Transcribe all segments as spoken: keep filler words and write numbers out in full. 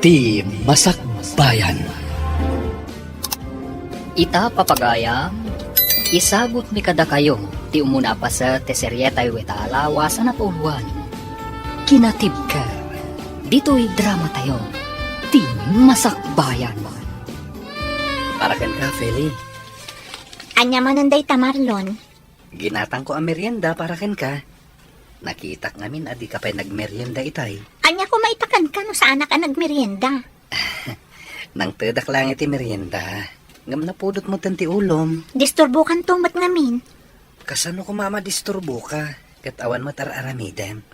Ti Masakbayan. Ita, papagayam, isagutmi kadakayo ti umuna a paset ti serietayo ita a lawas a napauluan, Kinatibker, ditoy dramatayo, Ti Masakbayan. Para kenka, Feli. Ania manen dayta, Marlon? Ginatangko a merienda para kenka. Nakitak ngamin a dika pay nagmerienda itay. Ania koma ita kenka no saanak a nagmerienda? Nangtedak laeng iti merienda. Ngem napudot metten ti ulom. Disturbokanto met ngamin. Kasano koma a madisturboka? Ket awan met ar-aramidem.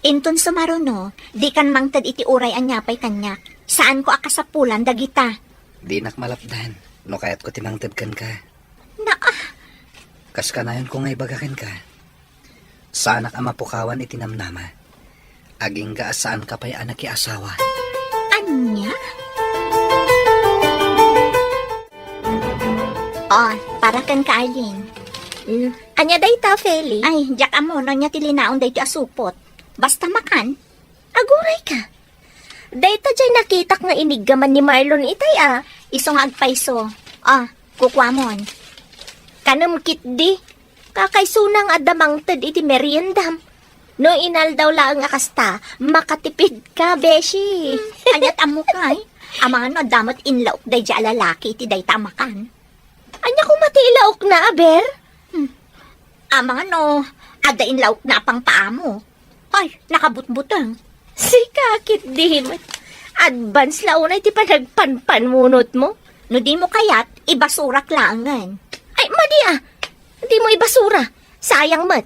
Inton sumaruno, dikan mangted iti uray ania pay kaniak. Saanko a kasapulan dagita. Dinak malapdan no kayatko ti mangted kenka. Naa! Kas kanayonko nga ibaga kenka, saanak a mapukawan iti namnama. Agingga a saanka pay a nakiasawa. Ania? Oh, para kenka, Arlene. Mm, ania dayta, Feli? Ay, diak ammo no ania ti linaon daytoy a supot. Basta makan. Agurayka. Dayta diay nakitak nga iniggaman ni Marlon itay a. Isu nga agpayso. Ah, kukuamon. Kanem ketdi. Kakaysona nga adda mangted iti meriendam. No inaldaw laeng a kasta, makatipidka, beshi. Aniat ammo kay? Amangan no adda met inlaok daydiay a lalaki iti dayta a makan. Ania koma ti ilaokna, aber? Hmm. Amangan no adda inlaokna a pangpaamok. Ay, nakabutbuteng. Sika ketdi met. Advance la unay ti panagpanpanunotmo. No dimo kayat, ibasurak laengen. Ay, madi a. Dimo ibasura. Sayang met.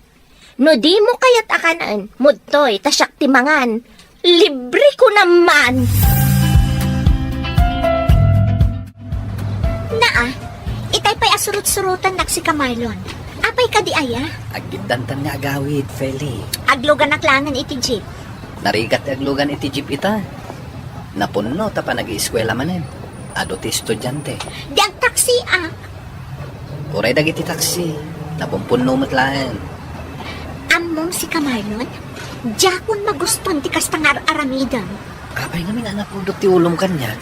No dimo kayat a kanen, mudtoy, ta siak ti mangan. Libre ko naman. Naa, itay pay a surot-surotannak sika, Marlon. Apay kadi aya? Aggiddantan nga agawid, Feli. Agluganak laengen iti jeep. Narigat ti aglugan iti jeep ita. Napunno ta panag-ieskuela manen. Adu ti estudiante. Di agtaksiak. Uray dagiti taksi, napumpunno met laeng. Ammom sika, Marlon? Diakon magustuan ti kasta nga ar-aramidem. Apay ngamin a napudot ti ulom kaniak?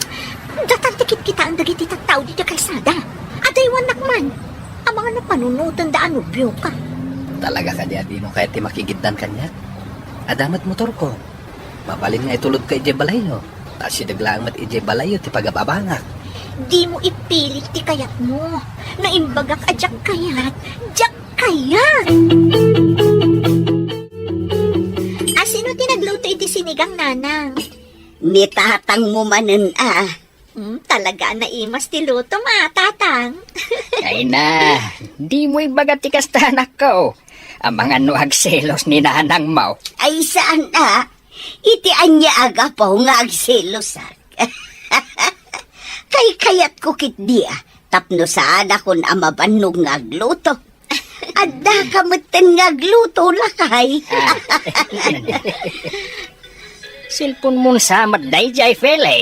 Datan ti kitkitaen dagiti tattao ditoy kalsada. Adaywannak man. Amangan no panunotenda a nobioka. Talaga kadi a dimo kayat ti makigiddan kaniak? Adda met motorko. Mabalin nga itulodka idiay balayyo. Ta asideg laeng met idiay balayyo ti pagababangak. Dimo ipilit ti kayatmo. No imbagak a diak kayat, diak kayat! Asino ti nagluto iti sinigang, nanang? Ni tatangmo manen a. Hmm, talaga a naimas ti lutom a, tatang. Ay na, dimo ibaga ti kasta, anakko. Amangan no agselos ni nanangmo. Ay, saan a? Iti ania a gapu nga agselosak? Kaykayatko ketdi a, tapno saanakon a mabannog nga agluto. Addaka metten nga agluto, lakay. Ah. Cellphone-mon sa met daydiay, Feli.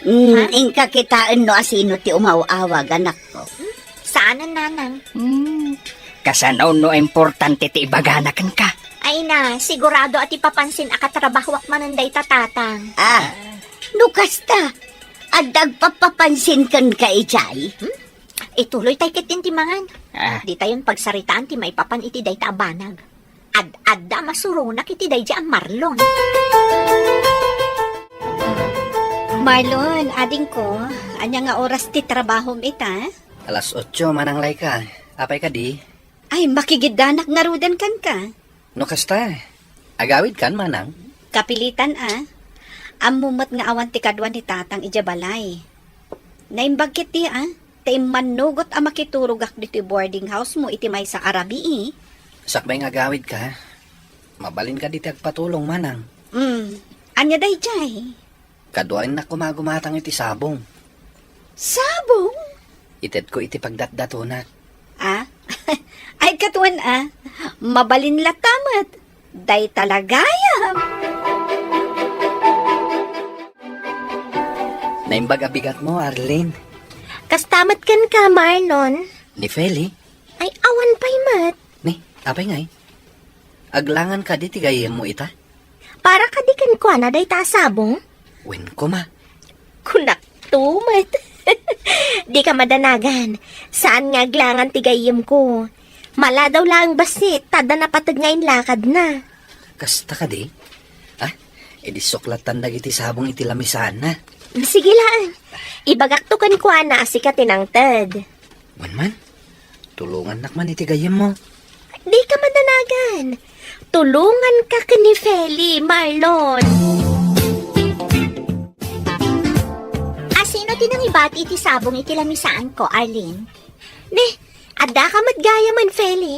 Mm, inka kitaen no asino ti umaw-awag, anakko. Saanen, nanang. Hmm. Kasano no importante ti ibagana kenka? Ay na, sigurado a ti papansin a katrabahoak manen dayta, tatang. Ah, no kasta, adda agpapapansin kenka idiay? Hmm? Ituloy tay ketdin ti mangan. Ah. Ditayon pagsaritaan ti maipapan iti dayta a banag. Ad-adda a masuronak iti daydiay a Marlon. Marlon, adingko, ania nga oras ti trabahom ita? Alas otso, manang Laika. Apay kadi? Ay, makigiddanak ngaruden kenka. No kasta, agawidkan, manang? Kapilitan a. Ammom met nga awan ti kadua ni tatang idiay balay. Naimbag ketdi a, ta immannugot a makiturogak ditoy boarding house-mo iti maysa a rabii. Sakbay nga agawidka, mabalin kadi ti agpatulong, manang. Mm. Ania daydiay? Kaduaennak koma a gumatang iti sabong. Sabong? Itedko iti pagdatdatonak. Ah? Ay, kaduaen a. Mabalin latta met. Dayta la gayam. Naimbag a bigatmo, Arlene. Kasta met kenka, Marlon. Ni Feli? Ay, awan pay met. Ni, apay ngay? Aglangan kadi ti gayyemmo ita? Para kadi kenkuana dayta a sabong? Wen koma. Kunak to met. Dika madanagan. Saan nga aglangan ti gayyemko. Maladaw laeng bassit, ta adda napateg nga inlakadna. Kasta kadi? Ah, idi suklatan dagiti sabong iti lamisaanna. Sige laeng. Ibagakto kenkuana a sika ti nangted. Wen man, tulongannak man iti gayyemmo. Dika madanagan. Tulonganka ken ni Feli, Marlon. Asino ti nangibati iti sabong iti lamisaanko, Arlene? Ne, addaka met gayamen, Feli.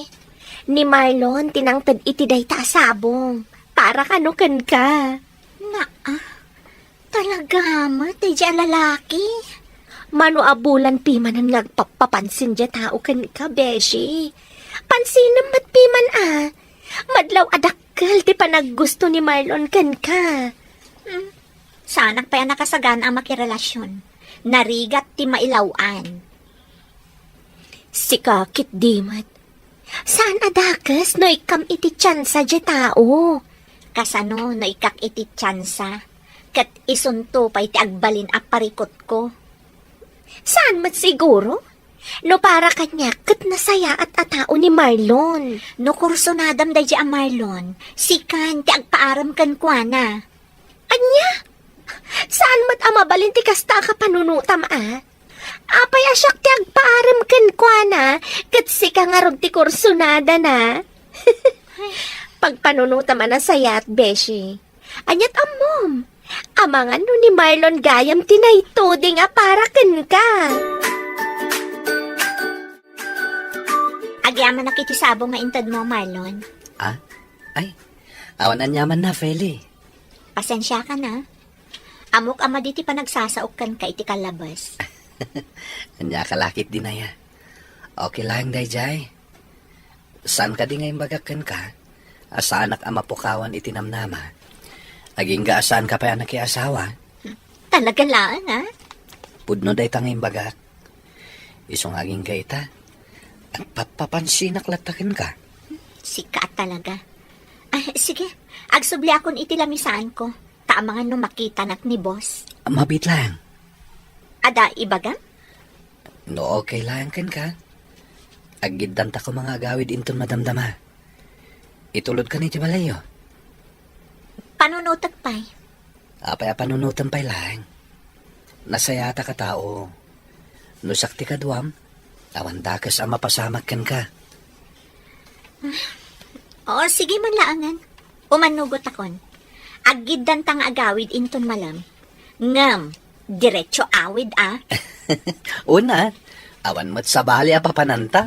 Ni Marlon ti nangted iti dayta a sabong. Para kano kenka. Naa, talaga met, daydiay a lalaki? Mano a bulan pimanen nga agpappapansin diay tao kenka, beshi. Pansinem met piman a. Madlaw a dakkel ti panaggusto ni Marlon kenka. Hmm. Saanak pay a nakasagana a makirelasion. Narigat ti mailaw-an. Sika ketdi met. Saan a dakes no ikkam iti tiansa diay tao. Kasano no ikkak iti tiansa? Ket isunto pay ti agbalin a parikutko. Saan met siguro? No para kaniak, ket nasayaat a tao ni Marlon. No kursunadam daydiay a Marlon, sikan ti agpaarem kenkuana. Ania? Saan met a mabalin ti kasta a kapanunotam a? Apay a siak ti agpaarem kenkuana, ket sika ngarud ti kursunadana? Pagpanunotam a nasayaat, beshi. Aniat ammom? Amangan no ni Marlon gayam ti naituding a para kenka. Agyamanak iti sabong nga intedmo, Marlon. Ah? Ay, awan aniamanna, Feli. Pasensiakan a. Ammok a madi ti panagsasaok kenka iti kallabes. Ania ka la ketdin aya? Okay laeng daydiay. Saan kadi nga imbagak kenka a saanak a mapukawan iti namnama? Agingga a saanka pay a nakiasawa? Talaga laeng, a? Pudno dayta nga imbagak. Isu nga agingga ita, agpappapansinak latta kenka. Sika talaga. Ah, sige, agsubliakon iti lamisaanko, ta amangan no makitanak ni boss. Mabiit laeng. Adda ibagam? No okay laeng kenka, aggiddanta koma nga agawid inton madamdama. Itulodkan iti balayyo. Panunotek pay. Apay a panunotem pay laeng? Nasayaatak a tao. No siak ti kaduam, awan dakes a mapasamak kenka. O, sige man laengen. Umannugotakon. Aggiddanta nga agawid inton malem. Ngem, diretso awid, a? Una, awan met sabali a papananta.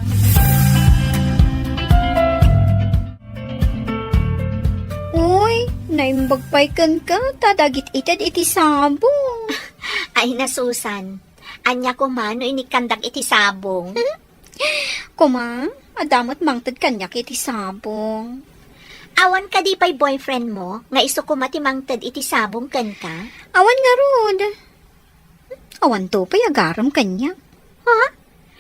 Uy, naimbag pay kenka ta dagit-ited iti sabong. Ay, nasusan. Ania koma no inikkandak iti sabong? Koma, adda met mangted kaniak iti sabong. Awan kadi pay boyfriend mo nga isu koma ti mangted iti sabong kenka? Awan ngarud. Awanto pay agarem kaniak. Ha?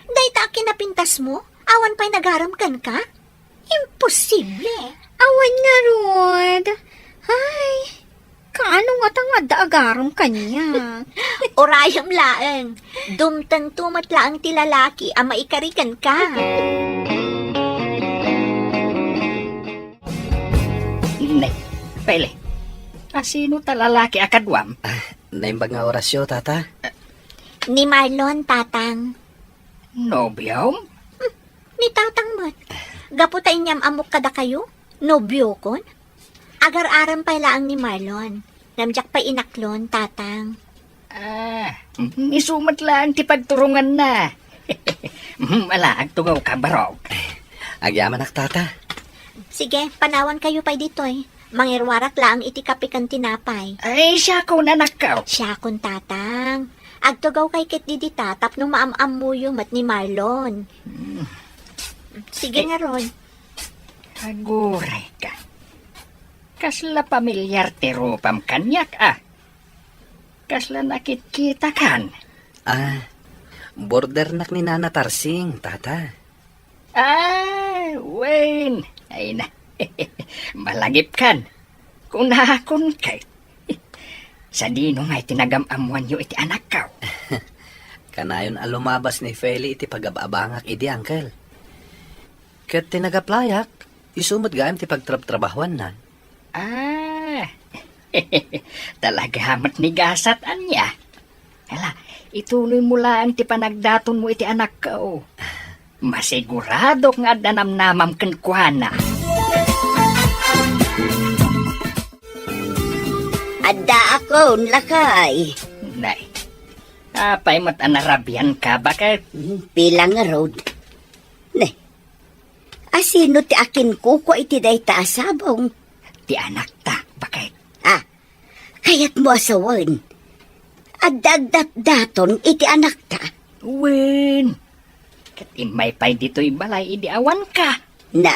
Dayta a kinapintas mo, awan pay nagarem kenka? Imposible! Awan ngarud. Ay, kaano ngata nga adda agarem kaniak? Urayem laeng. Dumtengto met laeng ti lalaki a maikari kenka. Ne, Pele, asino ta lalaki a kaduam? Ah, naimbag nga orasyo, tata. Ni Marlon, tatang. Nobiom? Hmm, ni tatang met. Gapu ta inyam-ammok kadakayo, nobiokon? Agar-arem pay laeng ni Marlon. Ngem diak pay inaklon, tatang. Ah, isu met laeng ti pagturonganna. Ala, agtugawka, barok. Agyamanak, tata. Sige, panawankayo pay ditoy. Mangiruarak laeng iti kape ken tinapay. Ay, siakon, anakko. Siakon, tatang. Agtugawkay ketdi dita tapno maam-ammoyo met ni Marlon. Hmm. Sige ngarud. Aguray ka. Kasla pamilyar ti rupam kaniak, a? Kasla nakitkitakan? Ah, bordernak ni Nana Tarsing, tata. Ah, wen. Ay na. Malagipkan. Kunakon kay. Sadino ngay ti nagam-ammoanyo iti anakko? Kanayon a lumabas ni Feli iti pagab-abangak idi, Uncle. Ket ti nagaplayak, isu met gayam ti pagtrabtrabahuanna. Ah, talaga met ni gasat, ania? Hala, ituloy mo laeng ti panagdaton mo iti anakko. Masiguradok nga adda namnamam kenkuana. Addaakon, lakay. Nay, apay met a narabian ka, baket? Hmm, pila ngarud? Ne, asino ti akinkukua iti dayta a sabong? Ti anakta, baket? Ah, kayatmo a sawen, adda agdatdaton iti anakta? Wen, ket immay pay ditoy balay idi awanka. Na,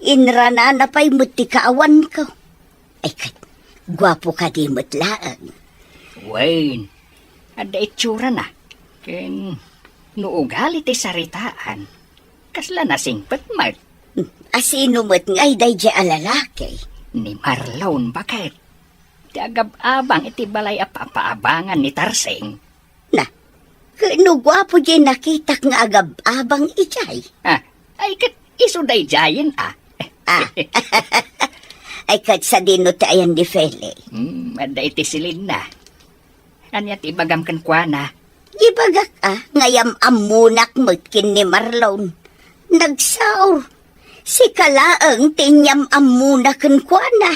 inranana pay met ti kaawanko. Ay ket, guapo kadi met laeng? Wen, adda itsurana. Ken no ugali ti saritaan, kasla nasingpet met. Asino met ngay daydiay a lalaki? Ni Marlon, baket? Ti agab-abang iti balay a papaabangan ni Tarsing. Na, ket no guapo diay nakitak nga agab-abang idiay? Ah, ay ket isu daydiayen, a. Ah. Ay ket sadino ti ayan ni Feli? Hmm, adda iti silinna. Ania ti ibagam kenkuana? Ibagak a, nga yam-ammonak met ken ni Marlon. Nagsaor. Sika laeng ti inyam-ammona kenkuana.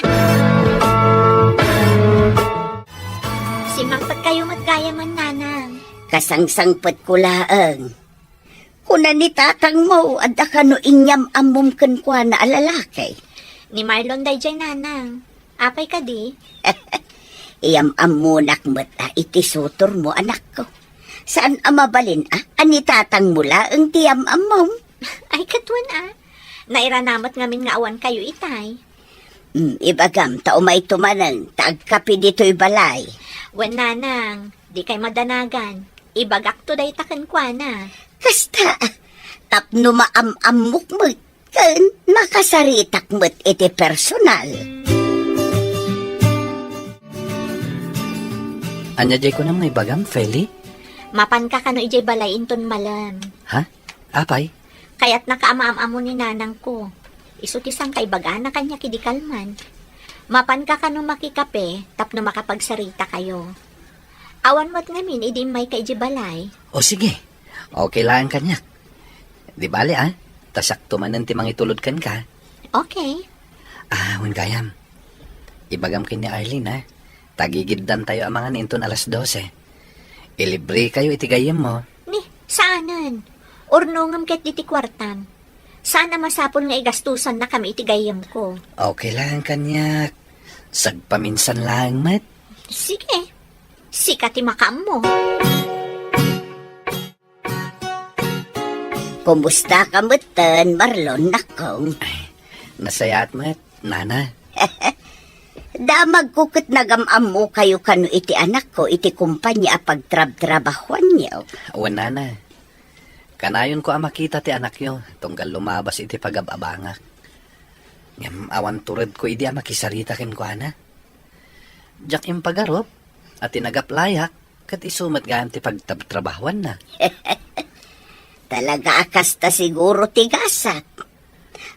Simmangpetkayo met gayamen, nanang. Kasangsangpetko laeng. Kuna ni tatangmo, adda kano inyam-ammom kenkuana a lalaki? Ni Marlon daydiay, nanang. Apay kadi? Iyam-ammonak met a iti sutormo, anakko. Saan a mabalin a, a ni tatangmo laeng ti yam-ammom? Ay, ket wen a. Nairana met ngamin nga awankayo itay. Mm, ibagam ta umayto manen, ta agkape ditoy balay. Wen, nanang, dikay madanagan. Ibagakto dayta kenkuana. Kasta, tapno maam-ammok met. Ken makasaritak met iti personal. Ania diay kunam nga ibagam, Feli? Mapanka kano idiay balay inton malem. Ha? Apay? Kayatnaka a maam-ammo ni nanangko. Isu ti sangkaibagana kaniak idi kalman. Mapanka kano makikape tapno makapagsarita kayo. Awan met ngamin idi immayka idiay balay. O sige. Okay laeng kaniak. Di bale, a. Ta siakto manen ti mangitulod kenka. Okay. Ah, wen gayam. Ibagam ken ni Arlene, a. Ta gigiddantayo a mangan inton alas dose. Ilibrekayo iti gayyemmo. Ni, saanen. Urnongem ketdi ti kuartam. Saan a masapul nga igastosannakami iti gayyemko. Okay laeng kaniak. Sagpaminsan laeng met. Sige. Sika ti makaammo. Kumustaka metten, Marlon, nakko? Ay, nasayaat met, nana. Damagko ket nagam-ammokayo kano iti anakko iti kompania a pagtrabtrabahuanyo. Wen, nana. Kanayonko a makita ti anakyo, tunggal lumabas iti pagab-abangak. Ngem awan turedko idi a makisarita kenkuana. Diak impagarup a ti nagaplayak ket isu met gayam ti pagtrabtrabahuanna. Talaga a kasta siguro ti gasat.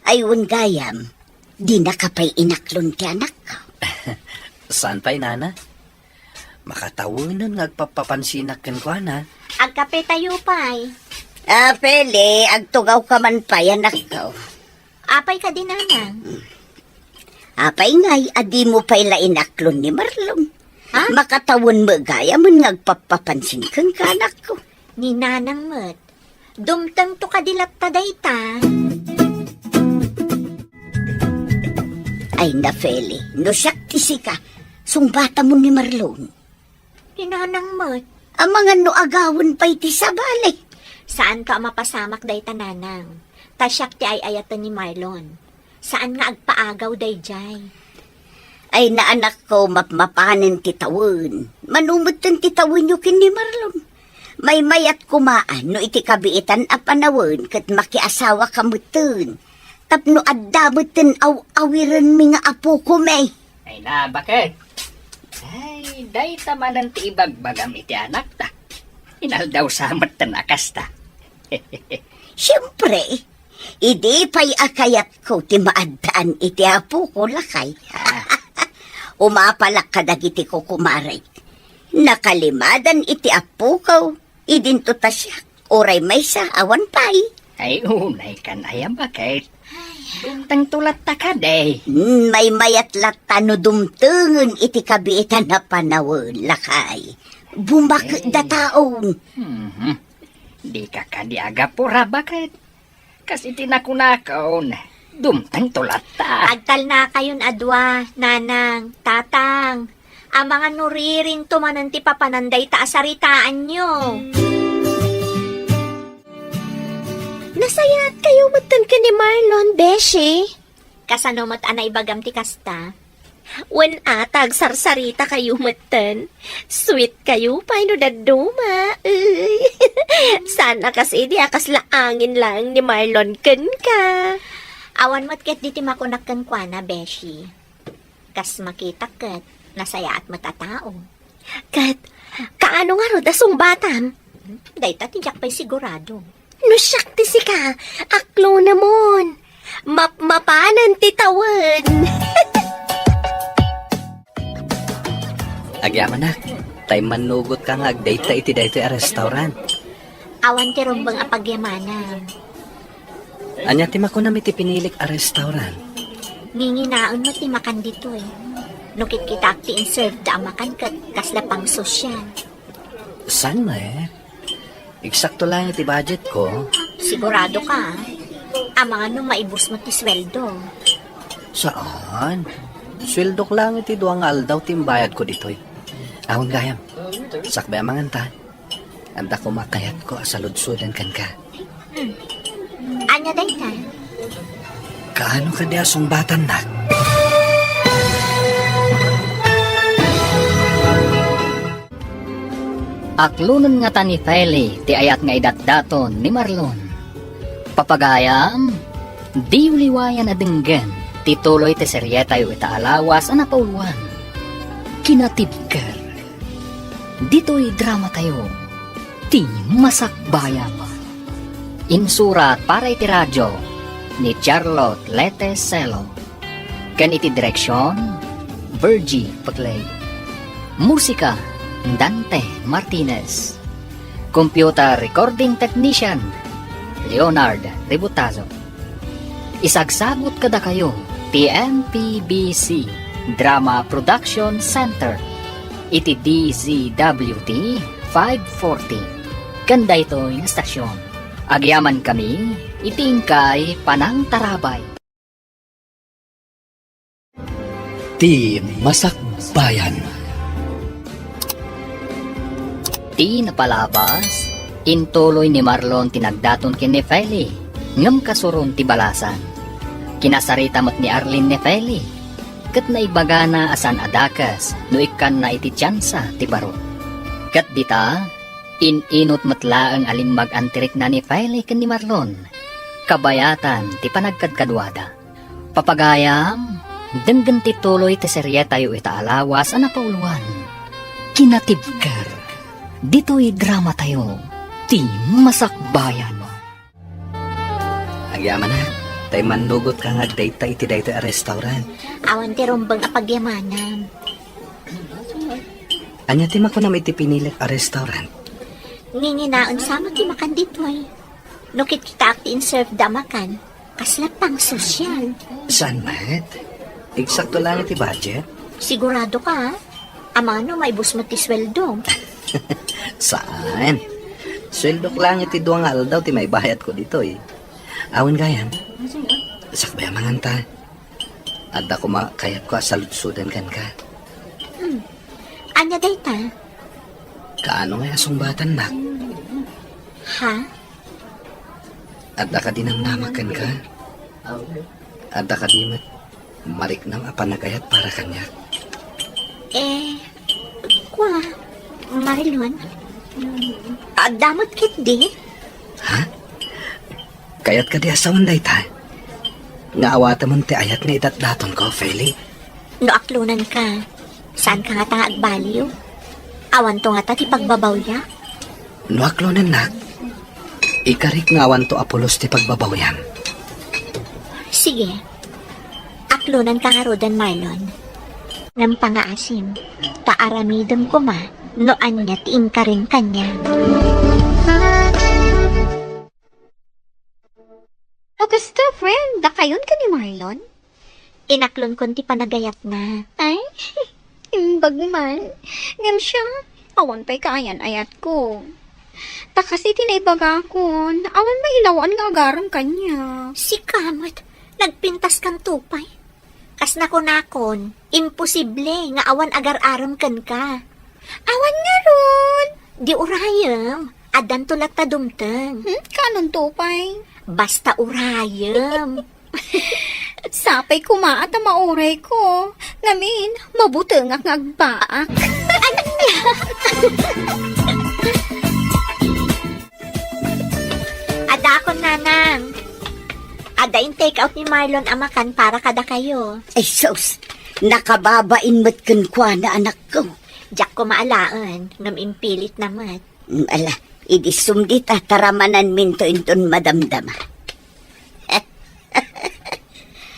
Ay, wen gayam, dinaka pay inaklon ti anakko. Saan pay, nana? Makatawenen nga agpappapansinak kenkuana. Agkapetayo pay. Ah, Feli, agtugawka man pay, anakko. Apay kadi, nanang? Apay ngay a dimo pay la inaklon ni Marlon? Ha? Makatawen met gayam nga agpappapansin kenka, anakko. Ni nanang met. Dumtengto kadi latta dayta? Ay na, Feli, no siak ti sika, sungbatamon ni Marlon. Ni nanang met. Amangan no agawen pay ti sabali. Saanto a mapasamak dayta, nanang. Ta siak ti ay-ayaten ni Marlon. Saan nga agpaagaw daydiay. Ay, na, anakko, mapmapanen ti tawen. Mano metten ti tawenyo ken ni Marlon. Maymayat koma a no iti kabiitan a panawen ket makiasawaka metten. Tapno adda metten aw-awirenmi nga apokomi. Ay na, baket? Ay, dayta manen ti ibagbagam iti anakta. Inaldaw sa metten a kasta. Siempre, idi pay a kayatko ti maaddaan iti apoko, lakay. Umapalak kadagiti kukumarek. Nakalimadan iti apoko, idinto ta siak, uray maysa, awan pay. Ay, unay kan aya, baket. Dumtengto latta kadi. Hmm, maymayat latta no dumtengen iti kabiitan a panawen, lakay. Bumaketda taon. Mhm. Dika kadi agapura, baket. Kas iti nakunakon, dumtengto latta. Agtalnakayon a dua, nanang, tatang. Amangan no riringto manen ti papanan dayta a saritaanyo. Nasayaatkayo metten ken ni Marlon, beshi. Kasano met a naibagam ti kasta? Wen a, ta agsarsaritakayo metten. Sweetkayo pay no dadduma. Uy. Saan a kas idi a kasla angin laeng ni Marlon kenka. Awan met ketdi ti makunak kenkuana, beshi. Kas makitak ket, nasayaat met a tao. Ket, kaano ngarud a sungbatam? Dayta ti diak pay sigurado. No siak ti sika, aklonemon. Mapmapanen ti tawen. Agyamanak, ta immannugotka nga agdayta iti daytoy a restaurant. Awan ti rumbeng a pagyamanam. Ania ti makunam iti pinilik a restaurant? Nginginaen met ti makan ditoy. No kitkitaak ti inserveda a makan ket kasla pangsosyal. Saan met? Eksakto laeng iti budgetko. Sigurado ka, ah? Amangan no maibus met ti sweldo. Saan? Sweldok laeng iti dua nga aldaw ti imbayadko ditoy. Awan gayam. Sakbay a manganta. Adda koma kayatko a saludsodan kenka. Hmm. Ania dayta? Kaano kadi a sungbatannak? Aklonen ngata ni Feli ti ayat nga idatdaton ni Marlon. Papagayam, diyo liwayan a denggen ti tuloy ti serietayo ita a lawas a napauluan. Kinatibker. Ditoy dramatayo, Ti Masakbayan. Insurat para iti radio ni Charlotte Lete Celo. Ken iti direksion, Virgie Paclay. Musika, Dante Martinez. Computer recording technician, Leonard Ributazo. Isagsagut kadakayo ti M P B C Drama Production Center iti D Z W T five forty. Ken daytoy nga stasyon, agyamankami iti inkay panangtarabay. Ti Masakbayan. Ti napalabas, intuloy ni Marlon ti nagdaton ken ni Feli, ngem kasuron ti balasan. Kinasarita met ni Arlene ni Feli, ket naibagana a saan a dakes no ikkanna iti tiansa ti baro. Ket dita, in-inut met laeng a limmag-antirikna ni Feli ken ni Marlon, kabayatan ti panagkadkaduada. Papagayam, denggen ti tuloy ti serietayo ita a lawas a napauluan. Kinatibker. Ditoy dramatayo, Ti Masakbayan. Agyamanak, ta immannugotka nga agdayta iti daytoy a restaurant. Awan ti rumbeng a pagyamanam. Ania ti makunam iti pinilik a restaurant? Nginginaen sa met ti makan ditoy. No kitkitaak ti inserveda a makan, kasla pangsosyal. Saan met? Eksakto laeng ti budget? Sigurado ka, ah? Amangan no maibus met ti sweldo. Saan? Sweldok laeng iti dua nga aldaw ti maibayadko ditoy. Awan gayam. Sakbay a manganta. Adda koma kayatko a saludsodan kenka. Hmm. Ania dayta? Kaano ngay a sungbatannak? Ha? Adda kadi namnamak kenka? Adda kadi met mariknam a panagayat para kaniak? Eh, kua, Marilon? Adda met ketdi? Ha? Kayat kadi a sawen dayta? Nga awatemon ti ayat nga idatdatonko, Feli? No aklonanka, Saanka ngata nga agbaliw? Awanto ngata ti pagbabawyak? No aklonennak, ikarik nga awanto a pulos ti pagbabawyam. Sige. Aklonanka ngaruden, Marlon. Ngem pangaasim, ta aramidem koma no ania ti inkarim kaniak. O kasta, friend, dakayon ken ni Marlon? Inaklonkon ti panagayatna. Ay, imbag man. Ngem siya, awan pay kaayan-ayatko. Ta kas iti naibagakon, awan mailawan nga agarem kaniak. Sika met, nagpintaskanto pay. Kas nakunakon, imposible nga awan agar-arem kenka. Awan ngarud. Di urayem, addanto latta dumteng. Hmm, kaanonto pay? Basta urayem. Sapay koma a ta maurayko. Ngamin, mabutengak nga agbaak. Adakon, nanang. Adda in-take out ni Marlon a makan para kadakayo. Ay, sus! Nakababain met kenkuana, anakko. Diak koma alaen, ngem impilitna met. Mm, ala, idi sumdita, taramananminto inton madamdama.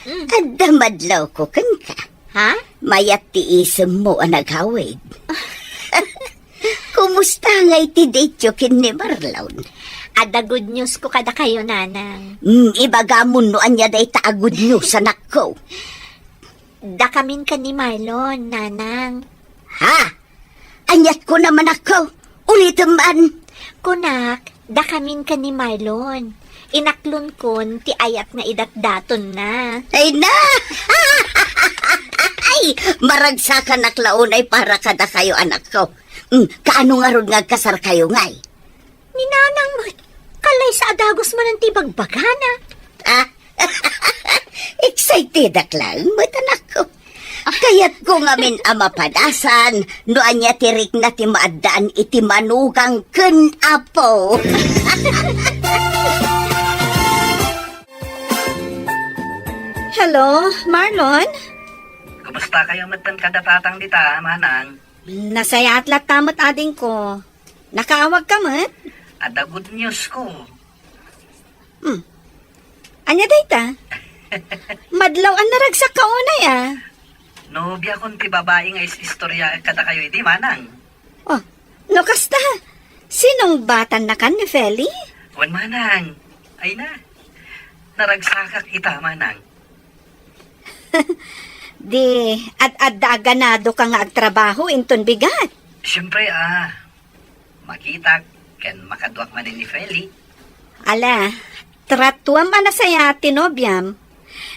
Mm. Adda madlawko kenka. Ha? Mayat ti isemmo a nagawid. Kumusta ngay ti date-yo ken ni Marlon? Adda good news ko kadakayo, nanang. Mm, ibagamon no ania dayta a good news, anakko. Dakamin ken ni Marlon, nanang. Ha? Aniat kunam, anakko? Ulitem man. Kunak, dakamin ken ni Marlon. Inaklonkon ti ayat nga idatdatonna. Ay na! Ay, maragsakanak la unay para kadakayo, anakko. Mm, kaano ngarud nga agkasarkayo ngay? Ni nanang met, kalaysa a dagus manen ti bagbagana. Ah, excitedak laeng met, anakko. Kayatko ngamin a mapadasan no ania ti rikna ti maaddaan iti manugang ken apo. Hello, Marlon? Kumusta kayo metten kada tatang dita, manang? Nasayaat latta met, adingko. Nakaawagka met? Adda good news ko. Hmm. Ania dayta? Madlaw a naragsakka unay, a. Nobiakon ti babai nga is-istoryaek kadakayo idi, manang. Oh, no kasta, sinungbatannakan ni Feli? Wen, manang. Ay na. Naragsakak ita, manang. Di, ad-adda a ganadoka nga agtrabaho inton bigat. Siempre, a. Makitak ken makaduak manen ni Feli. Ala, tratuam a nasayaat ti nobiam.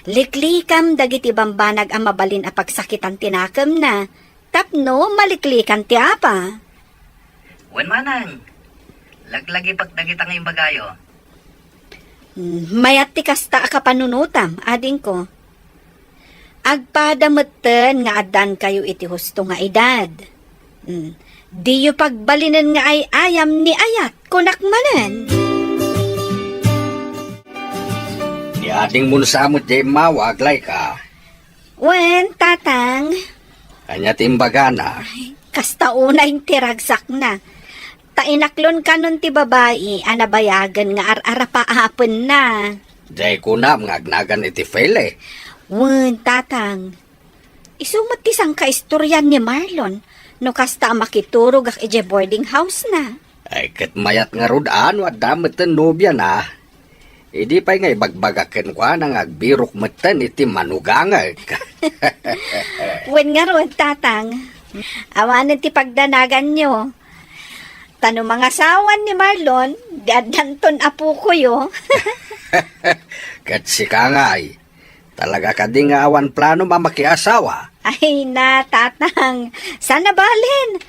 Liklikam dagiti bambanag a mabalin a pagsakitan ti nakemna tapno maliklikan ti apa. Wen, manang, laglagipek dagita nga imbagayo. Hmm, mayat ti kasta a kapanunotam, adingko. Agpada metten nga addankayo iti husto nga edad. Hmm, diyo pagbalinen nga ay-ayam ni ayat, kunak manen. Ni adingmo sa met diay immawag, Laika. Wen, tatang. Ania ti imbagana? Ay, kasta unay ti ragsakna. Ta inaklon kanon ti babai a nabayagen nga ar-arapaapenna. Diay kunam nga agnagan iti Feli. Wen, tatang. Isu met ti sangkaistorian ni Marlon no kasta a makiturogak idiay boarding house na. Ay, ket mayat ngarud a no adda metten nobiana. Idi pay nga ibagbagak kenkuana nga agbirok metten iti manugangek. Wen ngarud, tatang. Awanen ti pagdanaganyo. Ta no mangasawan ni Marlon, di addanton apokoyo. Ket sika ngay, talaga kadi nga awan planom a makiasawa? Ay na, tatang, saan a balen?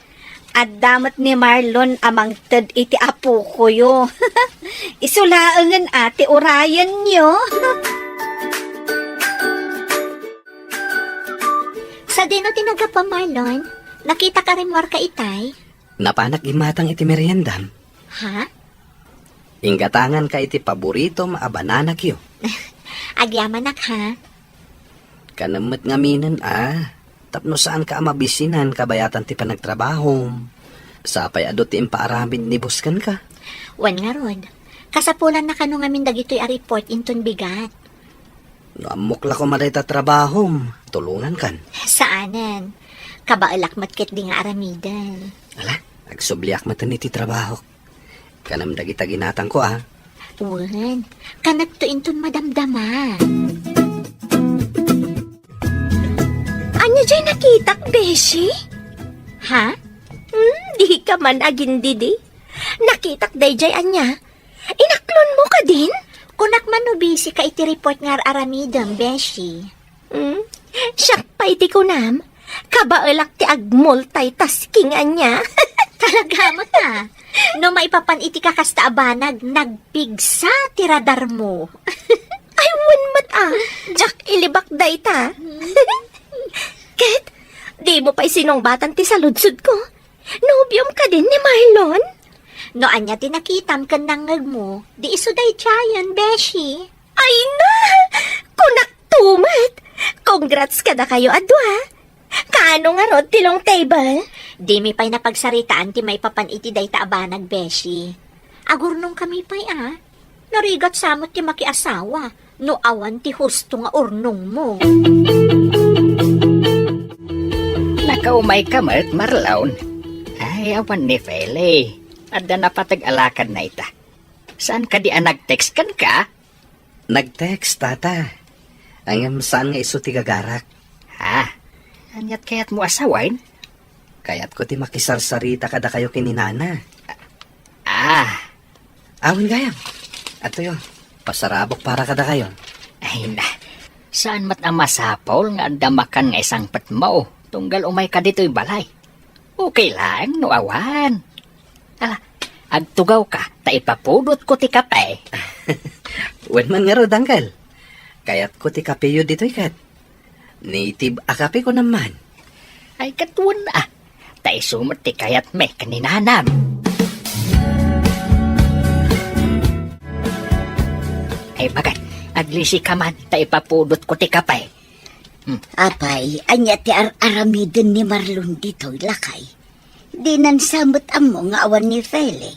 Adda met ni Marlon a mangted iti apokoyo. Isu laengen a ti urayenyo. Sadino ti naggapuam, Marlon? Nakitak a rimmuarka itay? Napanak immatang iti meriendam. Ha? Inggatanganka iti paboritom a bananakyo. Agyamanak, ha? Kanem met ngaminen a. Tapno saanka a mabisinan kabayatan ti panagtrabahom. Sapay adu ti impaaramid ni boss kenka. Wen ngarud, kasapulanna kano ngamin dagitoy a report inton bigat. No ammok la koma dayta trabahom, tulongankan. Saanen. Kabaelak met ketdi nga aramiden. Ala, agsubliak met iti trabahok. Kanem dagita ginatangko, a. Wen, kanekto inton madamdama. Ania jay nakitak, beshi? Ha? Hmm, di ka man agindidi. Nakitak dayjay ania? Inaklonmo kadin? Kunak man no busy ka iti report nga ar-aramidem, beshi. Hmm? Siak pay ti kunam, kabaelak ti agmultitasking ania. Talaga met a. No maipapan iti kakasta a banag, nagpigsa ti radarmo. Ay, wen met a. Diak ilibak dayta. Ket, dimo pay sinungbatan ti saludsodko? Nobiom kadin ni Marlon? No ania ti nakitam ken nangngegmo, di isu daydiayen, beshi. Ay na! Kunakto met! Congrats kadakayo a dua! Kaano ngarud ti long table? Dimi pay napagsaritaan ti maipapan iti dayta a banag, beshi. Agurnongkami pay a. Narigat sa met ti makiasawa no awan ti husto nga urnongmo. Nakaumayka met, Marlon. Ay, awan ni Feli. Adda napateg a lakadna ita. Saan kadi a nag-text kenka? Nag-text, tata. Ngem saan nga isu ti gagarak. Ha? Aniat kayatmo a sawen? Kayatko ti makisarsarita kadakayo ken ni nana. Ah. Awan gayam. Adtoyo, pasarabok para kadakayo. Ay na, saan met a masapul nga adda makan nga isangpetmo tunggal umayka ditoy balay. Okay laeng no awan. Ala, agtugawka ta ipapudotko ti kape. Wen man ngarud, uncle. Kayatko ti kapeyo ditoy ket. Native a kape ko naman. Ay, ket wen a. Ta isu met ti kayatmi ken ni nanam. Ay, bagat, aglisika man ta ipapudotko ti kape. Hmm. Apay, ania ti ar-aramiden ni Marlon ditoy, lakay? Dinan sa met ammo nga awan ni Feli.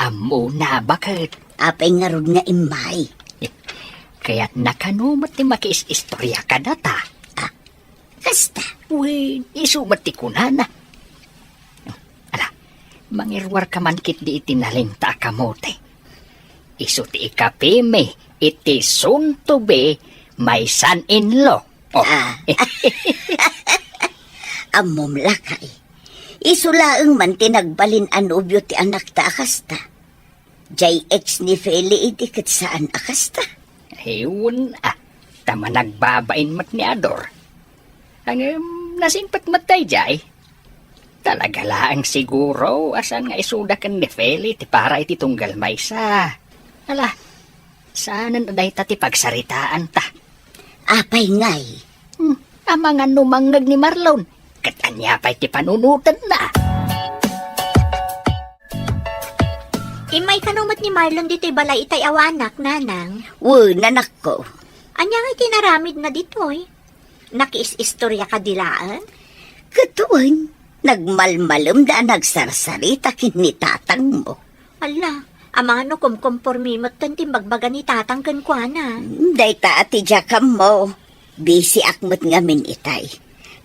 Ammona, baket. Apay ngarud nga immay? Kayatna kano met ti makiis-istorya kadata. Ah, kasta? Wen, isu met ti kunana. Ala, mangiruarka man ketdi iti nalingta a kamote. Isu ti ikapimi iti soon to be my son-in-law. Oh. Ah. Ammom, lakay. Isu laeng man ti nagbalin a nobio ti anakta a kasta. Jay ex ni Feli idi ket saan a kasta. Ay, wen a, ta managbabain met ni Ador. Ngem, nasingpet met dayjay. Talaga laeng siguro a saan nga isuda ken ni Feli ti para iti tunggal maysa. Ala, saanen a dayta ti pagsaritaanta. Apay ngay? Hmm, amangan no mangngeg ni Marlon, ket ania pay ti panunotenna? Immay kano met ni Marlon ditoy balay itay awanak, nanang? Wen, anakko. Ania ngay ti inaramidna ditoy? Nakiis-istorya kadi laeng? Ket wen, nagmalmalemda a nagsarsarita ken ni tatangmo. Ala, amangan no kumkompormi metten ti imbagbaga ni tatang kenkuana. Hmm, dayta a ti diak ammo. Bisiak met ngamin itay.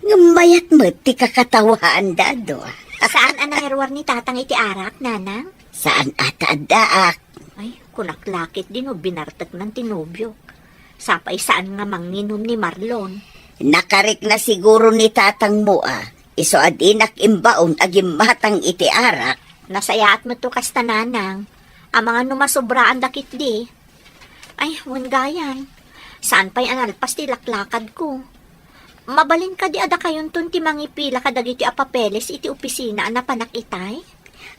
Ngem mayat met ti kakatawaanda a dua. Saan a nangiruar ni tatang iti arak, nanang? Saan a ta addaak. Ay, kunak la ketdi no binarteknan ti nobiok. Sapay saan nga manginom ni Marlon. Nakarikna siguro ni tatangmo a isu a dinak imbaon a gimmatang iti arak. Nasayaat met to kasta, nanang. Amangan no masobraanda ketdi. Ay, wen gayam. Saan pay a nalpas ti laklakadko. Mabalin kadi a dakayonton ti mangipila kadagiti a papeles iti opisina a napanak itay?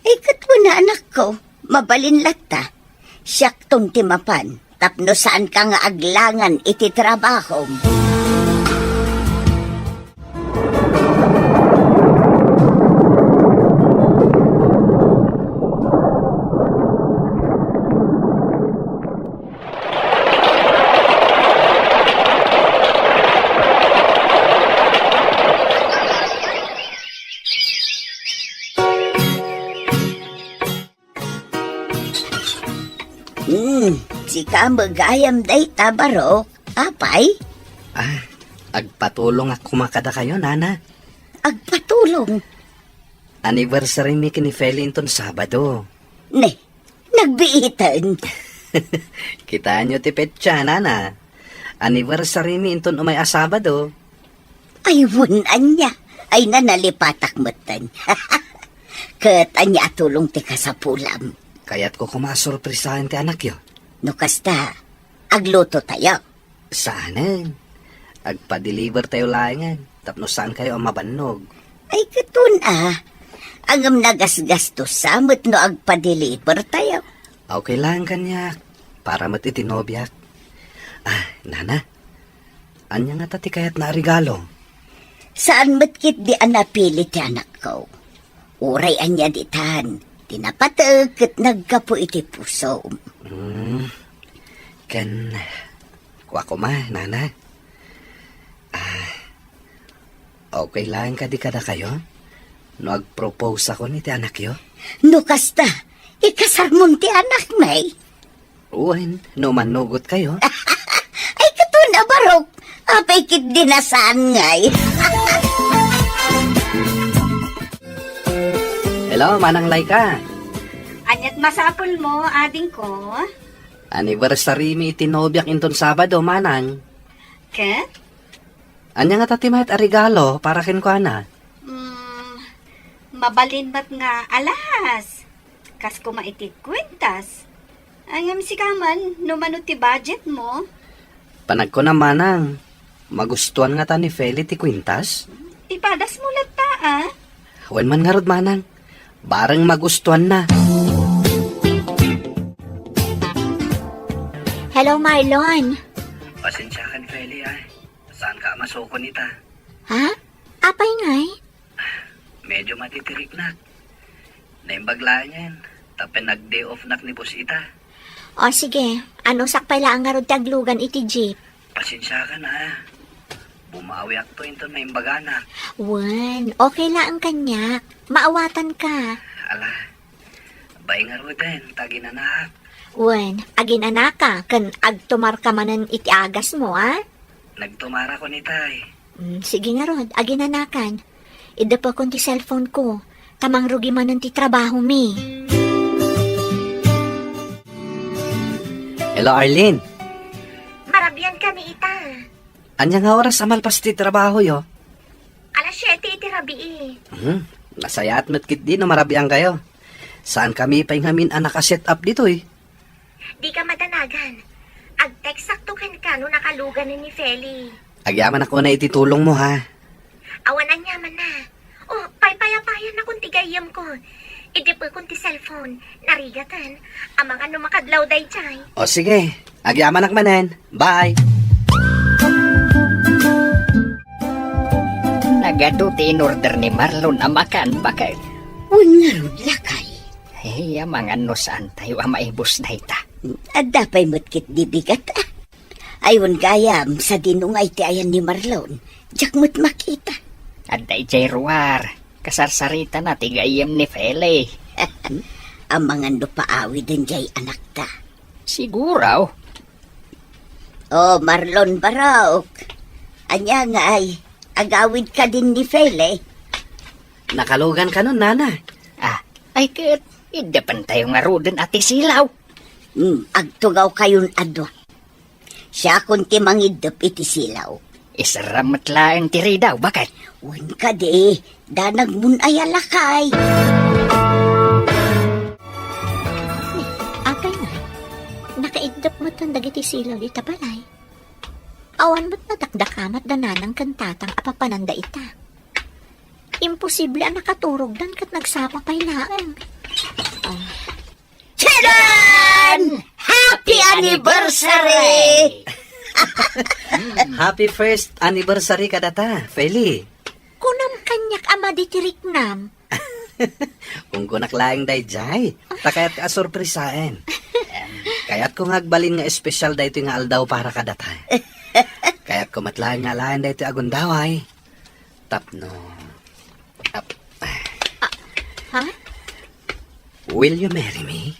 Ay, ket wen a, anakko, mabalin latta. Siakton ti mapan, tapno saanka nga aglangan iti trabahom. Hmm, sika met gayam dayta, barok. Apay? Ah, agpatulongak koma kadakayo, nana. Agpatulong? Anniversary mi ken ni Feli inton Sabado. Ne, nagbiiten. Kitaenyo ti petsa, nana. Anniversary mi inton umay a Sabado. Ay, wen ania. Ay, nanalipatak metten. Ket ania a tulong ti kasapulam? Kayatko koma a sorpresaen ti anakyo. No kasta, agluto tayo. Saanen. Agpa-deliver tayo laengen tapno saankayo a mabannog. Ay, ket wen a. Ngem nagasgastosa met no agpa-deliver tayo. Okay laeng kaniak. Para met iti nobiak. Ah, nana. Ania ngata ti kayatna a regalo? Saan met ketdi a napili ti anakko. Uray ania ditan, ti napateg ket naggapu iti pusom. Hmm. Ken, kua koma, nana. Ah, okay laeng kadi kadakayo? No agproposakon iti anakyo? No kasta, ikasarmon ti anakmi? Wen, no mannugotkayo. Ay, ket wen a, barok. Apay ketdi a saan ngay? Hello, Manang Laika. Aniat masapulmo, adingko? Anniversary mi iti nobiak inton Sabado, Manang. Ket? Ania ngata ti mayat a regalo para kenkuana? Mm, mabalin met nga alahas. Kas koma iti kwintas. Ngem sika man, no mano ti budgetmo? Panagkunam, Manang, magustuan ngata ni Feli ti kwintas? Ipadasmo latta, a? Wen man ngarud, Manang. Bareng magustuanna. Hello, Marlon. Pasensiakan, Feli, a. Saanka a masukon ita? Ha? Apay ngay? Medyo matitiriknak. Naimbag laengen, ta pinag-day off-nak ni boss ita. O sige, anusak pay laeng ngarud ti aglugan iti jeep. Pasensiakan, a. Bumawiakto inton naimbaganak. Wen, okay laeng kaniak. Maawatanka. Ala, bay ngaruden, ta aginanaak. Wen, aginanaka, ken agtumarka manen iti agasmo, a? Nagtumarakon itay. Mm, sige ngarud, aginanakan. Iddepekon ti cellphone ko, ta mangrugi manen ti trabahomi. Hello, Arlene. Marabian kami ita. Ania nga oras a malpas ti trabahoyo? Alas siete iti rabii. Hmm, nasayaat met ketdi no marabiankayo. Saan kami pay ngamin a naka-set up ditoy? Dika madanagan. Ag-textakto kenka no nakalugan ni Feli. Agyamanak unay iti tulongmo, ha? Awan aniamanna. O, paypayapayanakon ti gayyemko. Iddepekon ti cellphone. Narigaten. Amangan no makadlaw daydiay. O, sige. Agyamanak manen. Bye. Nagadu ti in-order ni Marlon a makan, baket. Wen ngarud, lakay. Ay, amangan no saantayo a maibus dayta. Adda pay met ketdi bigat, a. Ay, wen gayam, sadino ngay ti ayan ni Marlon? Diak met makita. Adda idiay ruar. Kasarsaritana ti gayyem ni Feli. Amangan no paawiden diay anakta. Siguro. O, Marlon, barok. Ania ngay, agawid kadin ni Feli? Nakalugan kanon, nana. Ah, ay ket, iddepentayo ngaruden a ti silaw. Hmm, agtugawkayon a dua. Siakon ti mangiddep iti silaw. Isram met laeng ti ridaw, baket. Wen kadi, danagmon aya, lakay. Apay nga, nakaiddep metten dagiti silaw dita balay. Awan met nadakdakamat da nanang ken tatang a papananda ita. Imposible a nakaturogdan ket nagsapa pay laeng. Ah. Tadaan! Happy anniversary! Happy first anniversary kadata, Feli. Kunam kaniak a maditiriknam. Unggonak laeng daydiay. Ta kayat a sorpresaen. Em, kayatko nga agbalin nga espesyal daytoy nga aldaw para kadata. Kayatko met laeng nga alaen daytoy a gundaway. Tapno. Ap-, Ah, ha? Will you marry me?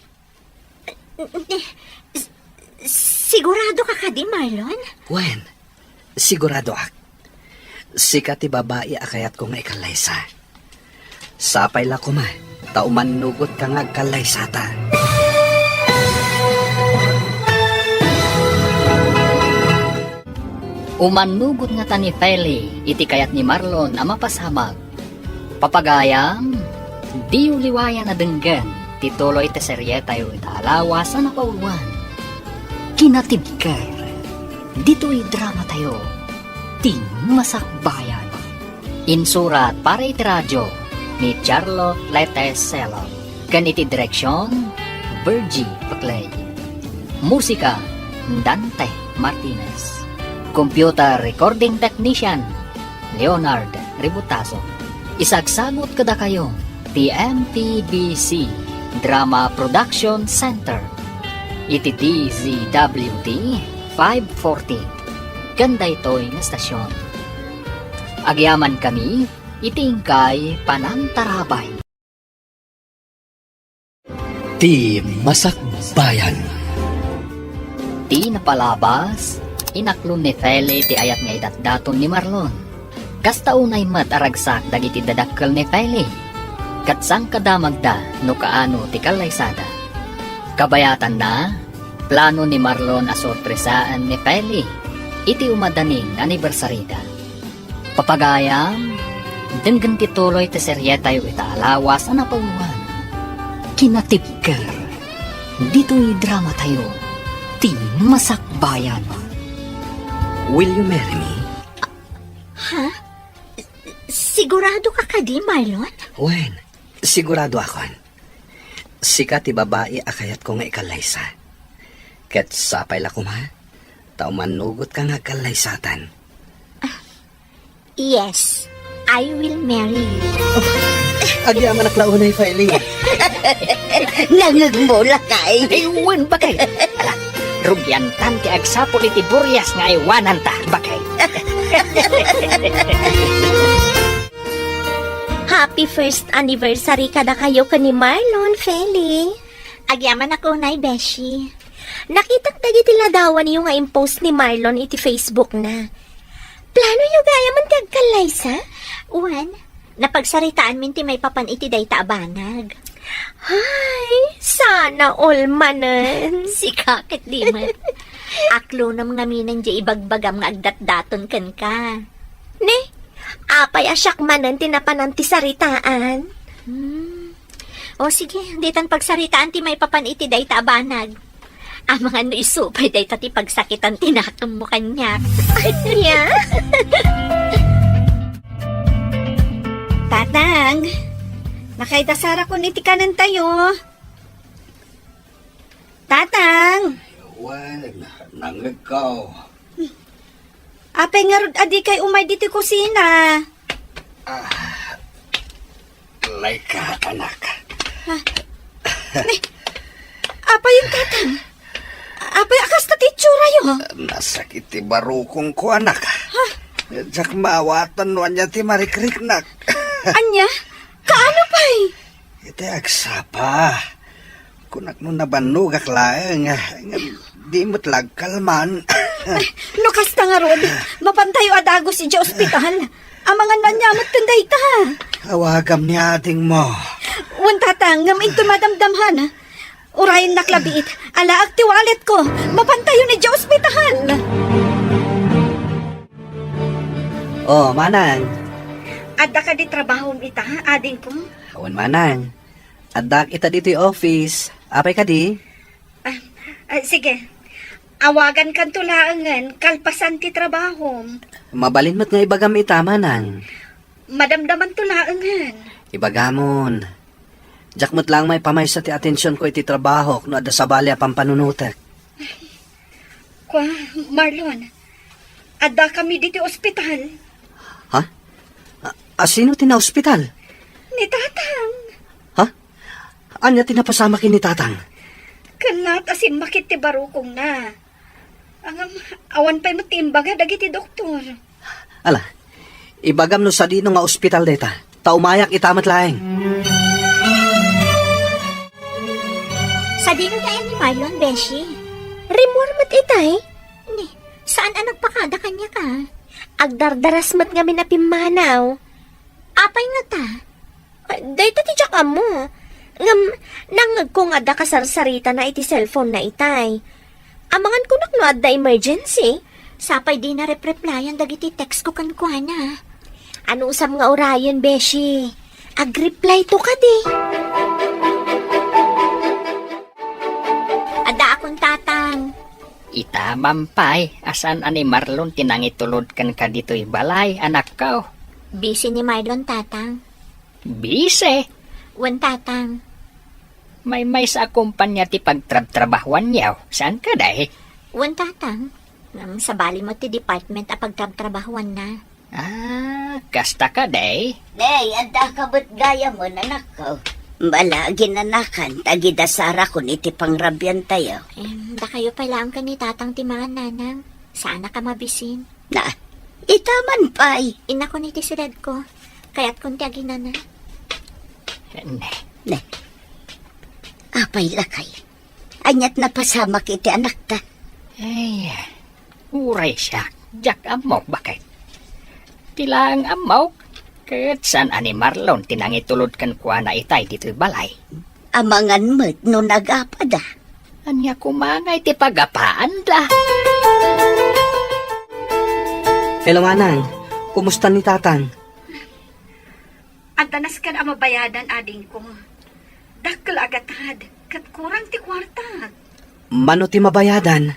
S-, sigurado ka kadi, Marlon? Wen, siguradoak. Sika ti babai a kayatko nga ikallaysa. Sapay la koma, ta umannugot ka nga agkallaysata. Umannugot ngata ni Feli iti kayat ni Marlon a mapasamak. Papagayam, diyo liwayan a denggen ti tuloy ti serietayo ita a lawas a napauluan. Kinatibker, ditoy dramatayo, Ti Masakbayan. Insurat para iti radio ni Charlotte Lete Selon, ken iti direksion, Virgie Paclay. Musika, Dante Martinez. Computer recording technician, Leonard Ributaso. Isagsagut kadakayo ti M P B C Drama Production Center iti D Z W T five forty ken daytoy nga estasion. Agyamankami iti inkay panangtarabay. Ti Masakbayan. Ti napalabas, inaklon ni Feli ti ayat nga idatdaton ni Marlon. Kasta unay met a ragsak dagiti dadakkel ni Feli, ket sangkadamagda no kaano ti kallaysada. Kabayatanna, plano ni Marlon a sorpresaen ni Feli iti umadanin nga anibersarida. Papagayam, denggen ti tuloy ti serietayo ita a lawas a napauluan. Kinatibker, ditoy dramatayo, Ti Masakbayan. Will you marry me? Ha? Sigurado ka kadi, Marlon? Wen, siguradoakon. Sika ti babai a kayatko nga ikallaysa. Ket sapay la koma, ta umannugot ka nga agkallaysatan. Yes, I will marry you. Agyamanak la unay, Feli. Nangngegmo, lakay. Ay, wen, bakay. Ala, rugiantan ti agsapul iti burias nga aywananta, bakay. Happy first anniversary kadakayo ken ni Marlon, Feli. Agyamanak unay, Beshi. Nakitak dagiti ladawanyo nga impost ni Marlon iti Facebook na. Planoyo gayam ti agkallaysa? Wen, napagsaritaanmin ti maipapan iti dayta a banag. Ay, sana all manen. Sika ket di met. Aklonam ngamin diay ibagbagam nga agdatdaton kenka. Ne, apay a siak manen ti napanan ti saritaan? Hmm. O sige, ditan pagsaritaan ti maipapan iti dayta a banag. Amangan no isu pay dayta ti pagsakitan ti nakemmo kaniak. Ania? Tatang, makaidasarkon iti kanentayo. Tatang! Wen, nangngegko. Apay ngarud a dikay umay ditoy kusina? Ah, layka, anak. Ah. Ne, apay, Tatang? Apay a kasta ti itsuratayo? Nasakit ti barukongko, anak. Ha? Diak maawatan no ania ti marikriknak. Ania? Kaano pay? Iti agsapa. Kunak no nabannogak laeng, nga di met la agkalman. No kasta ngarud, mapantayo a dagus idiay ospital. Amangan no ania met ken dayta. Awagam ni adingmo. Wen, Tatang, ngem inton madamdamhan, urayennak labiit. Alaek ti walletko. Mapantayon idiay ospital. Oh, manang. Adda kadi trabahom ita, adingko? Wen, manang. Addaak ita ditoy office. Apay kadi? Ah, ah, sige. Awagankanto laengen kalpasan ti trabahom. Mabalin met nga ibagam ita, manang. Madamdamanto laengen. Ibagamon. Diak met laeng maipamaysa ti atensionko iti trabahok no adda sabali a pampanunotek. Kua, Marlon, addakami ditoy ospital. Ha? A, a, sino ti naospital? Ni Tatang. Ha? Ania ti napasamak ken ni Tatang? Ket naat a simmakit ti barukongna. Ngem, awan pay met ti imbaga dagiti doktor. Ala, ibagam no sadino nga ospital dayta, ta umayak ita met laeng. Sadino ti ayan ni Marlon, beshi? Rimmuar met itay. Ni, saan a nagpakada kaniak a? Agdardaras met ngamin a pimmanaw. Apay ngata? Ay, dayta ti diak ammo. Ngem, nangngegko nga adda kasarsaritana iti cellphone na itay. Amangan kunak no adda emergency. Sapay dina rep-replyan dagiti text ko kenkuana. Anusam nga urayen, beshi? Agreply to kadi. Adda akon tatang. Ita man pay, a saan a ni Marlon ti nangitulod kenka ditoy balay, anakko? Busy ni Marlon, tatang. Busy? Wen, tatang. Maymaysa a kumpanya ti pagtrabtrabahuanyo, saan kadi? Wen, tatang. Ngem sabali met ti department a pagtrabtrabahuanna. Ah, kasta kadi? Day, adda ka met gayam, anakko. Bala, ginanakan, ta agidasarako iti pangrabiantayo. Em, dakayo pay laeng ken ni tatang ti mangan, nanang. Saanak a mabisin. Na, ita man pay. Innakon iti siledko. Kayatkon ti aginana. Ne. Ne. Apay lakay. Aniat napasamak iti anakta? Ay, uray siak, diak ammok baket. Ti laeng ammok, ket saan a ni Marlon ti nangitulod kenkuana itay ditoy balay. Amangan met no nagapada. Ania koma ngay ti pagapaanda? Hello, Manang. Kumusta ni Tatang? Adda nasken a mabayadan, adingko. Dakkel a gatad, ket kurang ti kuarta. Mano ti mabayadan?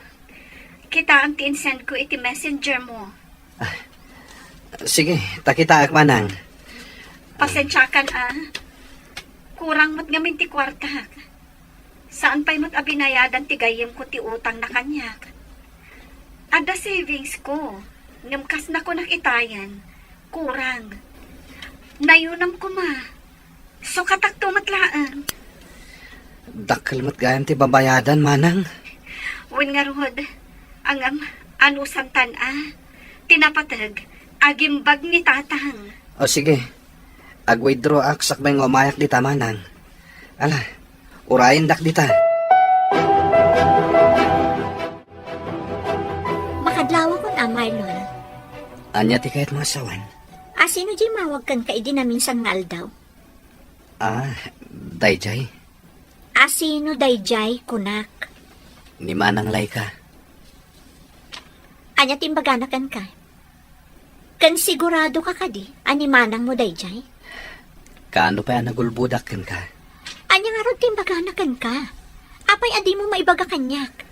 Kitaem ti insend ko iti messenger mo. Ah, sige, ta kitaek, Manang. Pasensiakan, a. Kurang met ngamin ti kuartak. Saan pay met a binayadan ti gayyemko ti utangna kaniak. Adda savings ko, ngem kas nakunak itayen, kurang. Nayunam koma. Sukatakto met laeng. Dakkel met gayam ti babayadan, Manang. Wen ngarud, ngem, anusantan a, ti napateg, agimbag ni Tatang. O, sige. Ag-withdraw ak sakbay nga umayak dita, Manang. Ala, urayendak dita. Makadlawakon a, Marlon. Ania ti kayatmo a sawen? A, sino diay mawag kenka idi naminsan nga aldaw? Ah, daydiay. A, sino daydiay, kunak? Ni Manang Laika. Ania ti imbagana kenka? Ken sigurado ka kadi a ni manangmo daydiay? Kaano pay a nagulbodak kenka? Ania ngarud ti imbagana kenka? Apay a dimo maibaga kaniak?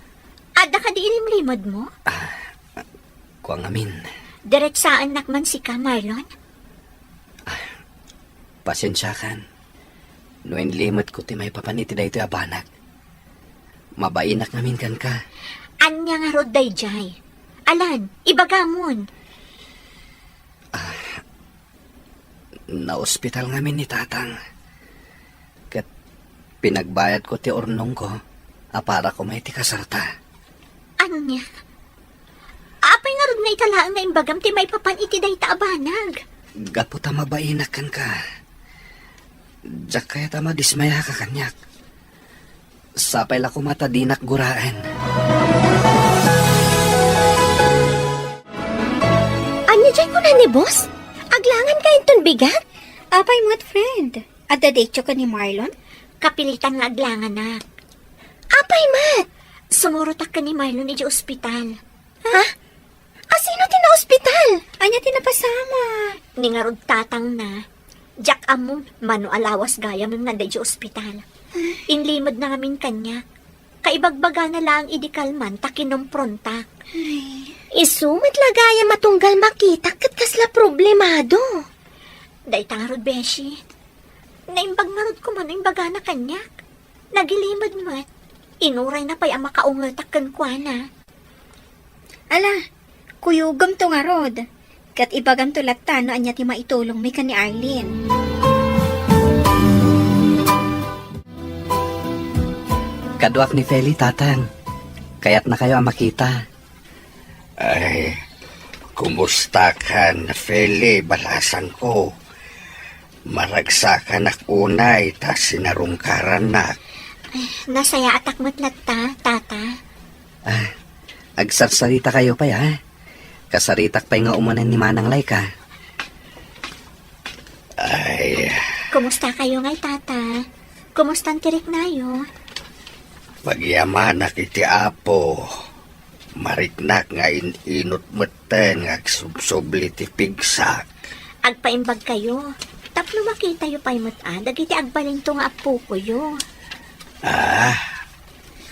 Adda kadi ilimlimedmo? Ah, kua ngamin. Diretsaennak man sika, Marlon? Pasensiakan no inlimedko ti maipapan iti daytoy a banag. Mabainak ngamin kenka. Ania ngarud daydiay? Alan, ibagamon. Ah, naospital ngamin ni Tatang. Ket pinagbayadko ti urnongko a para koma iti kasarta. Ania? Apay ngarud nga ita laeng nga imbagam ti maipapan iti dayta a banag? Gapu ta mabainak kenka. Diak kayat a madismayaka kaniak. Sapay la koma ta dinak guraen. Ania diay kuna ni boss? Aglangan kayo inton bigat? Apay met, friend? Adda daytoy ken ni Marlon? Kapilitan nga aglanganak. Apay met? Sumurotak ken ni Marlon idiay ospital. Ha? Asino ti naospital? Ania ti napasamak? Ni ngarud tatangna. Diak ammo, mano a lawas gayam nga adda idiay ospital. Inlimedna ngamin kaniak. Kaibagbagana laeng idi kalman ta kinumprontak. Ay. Isu met la gayam a tunggal makitak ket kasla problemado. Dayta ngarud, beshi. Naimbag ngarud koma no imbagana kaniak. Nagilimed met. Inurayna pay a makaungetak kenkuana. Ala, kuyogem to ngarud. Ket ibagamto latta no ania ti maitulongmi ken ni Arlene. Kaduak ni Feli, Tatang. Kayatnakayo a makita. Ay, kumustakan, Feli, balasangko? Maragsakanak unay ta sinarungkarannak. Nasayaatak met latta, Tata. Ah, agsarsarita kayo pay, ha? Kasaritak pay nga umanen ni Manang Laika. Ay, Kumusta kayo ngay, Tata? Kumustan ti riknayo? Pagyamanak iti Apo. Mariknak nga in-inut metten nga agsubsubli ti pigsak. Agpaimbag kayo. Tapno makitayo pay met a dagiti agbalinto nga appokoyo. Ah,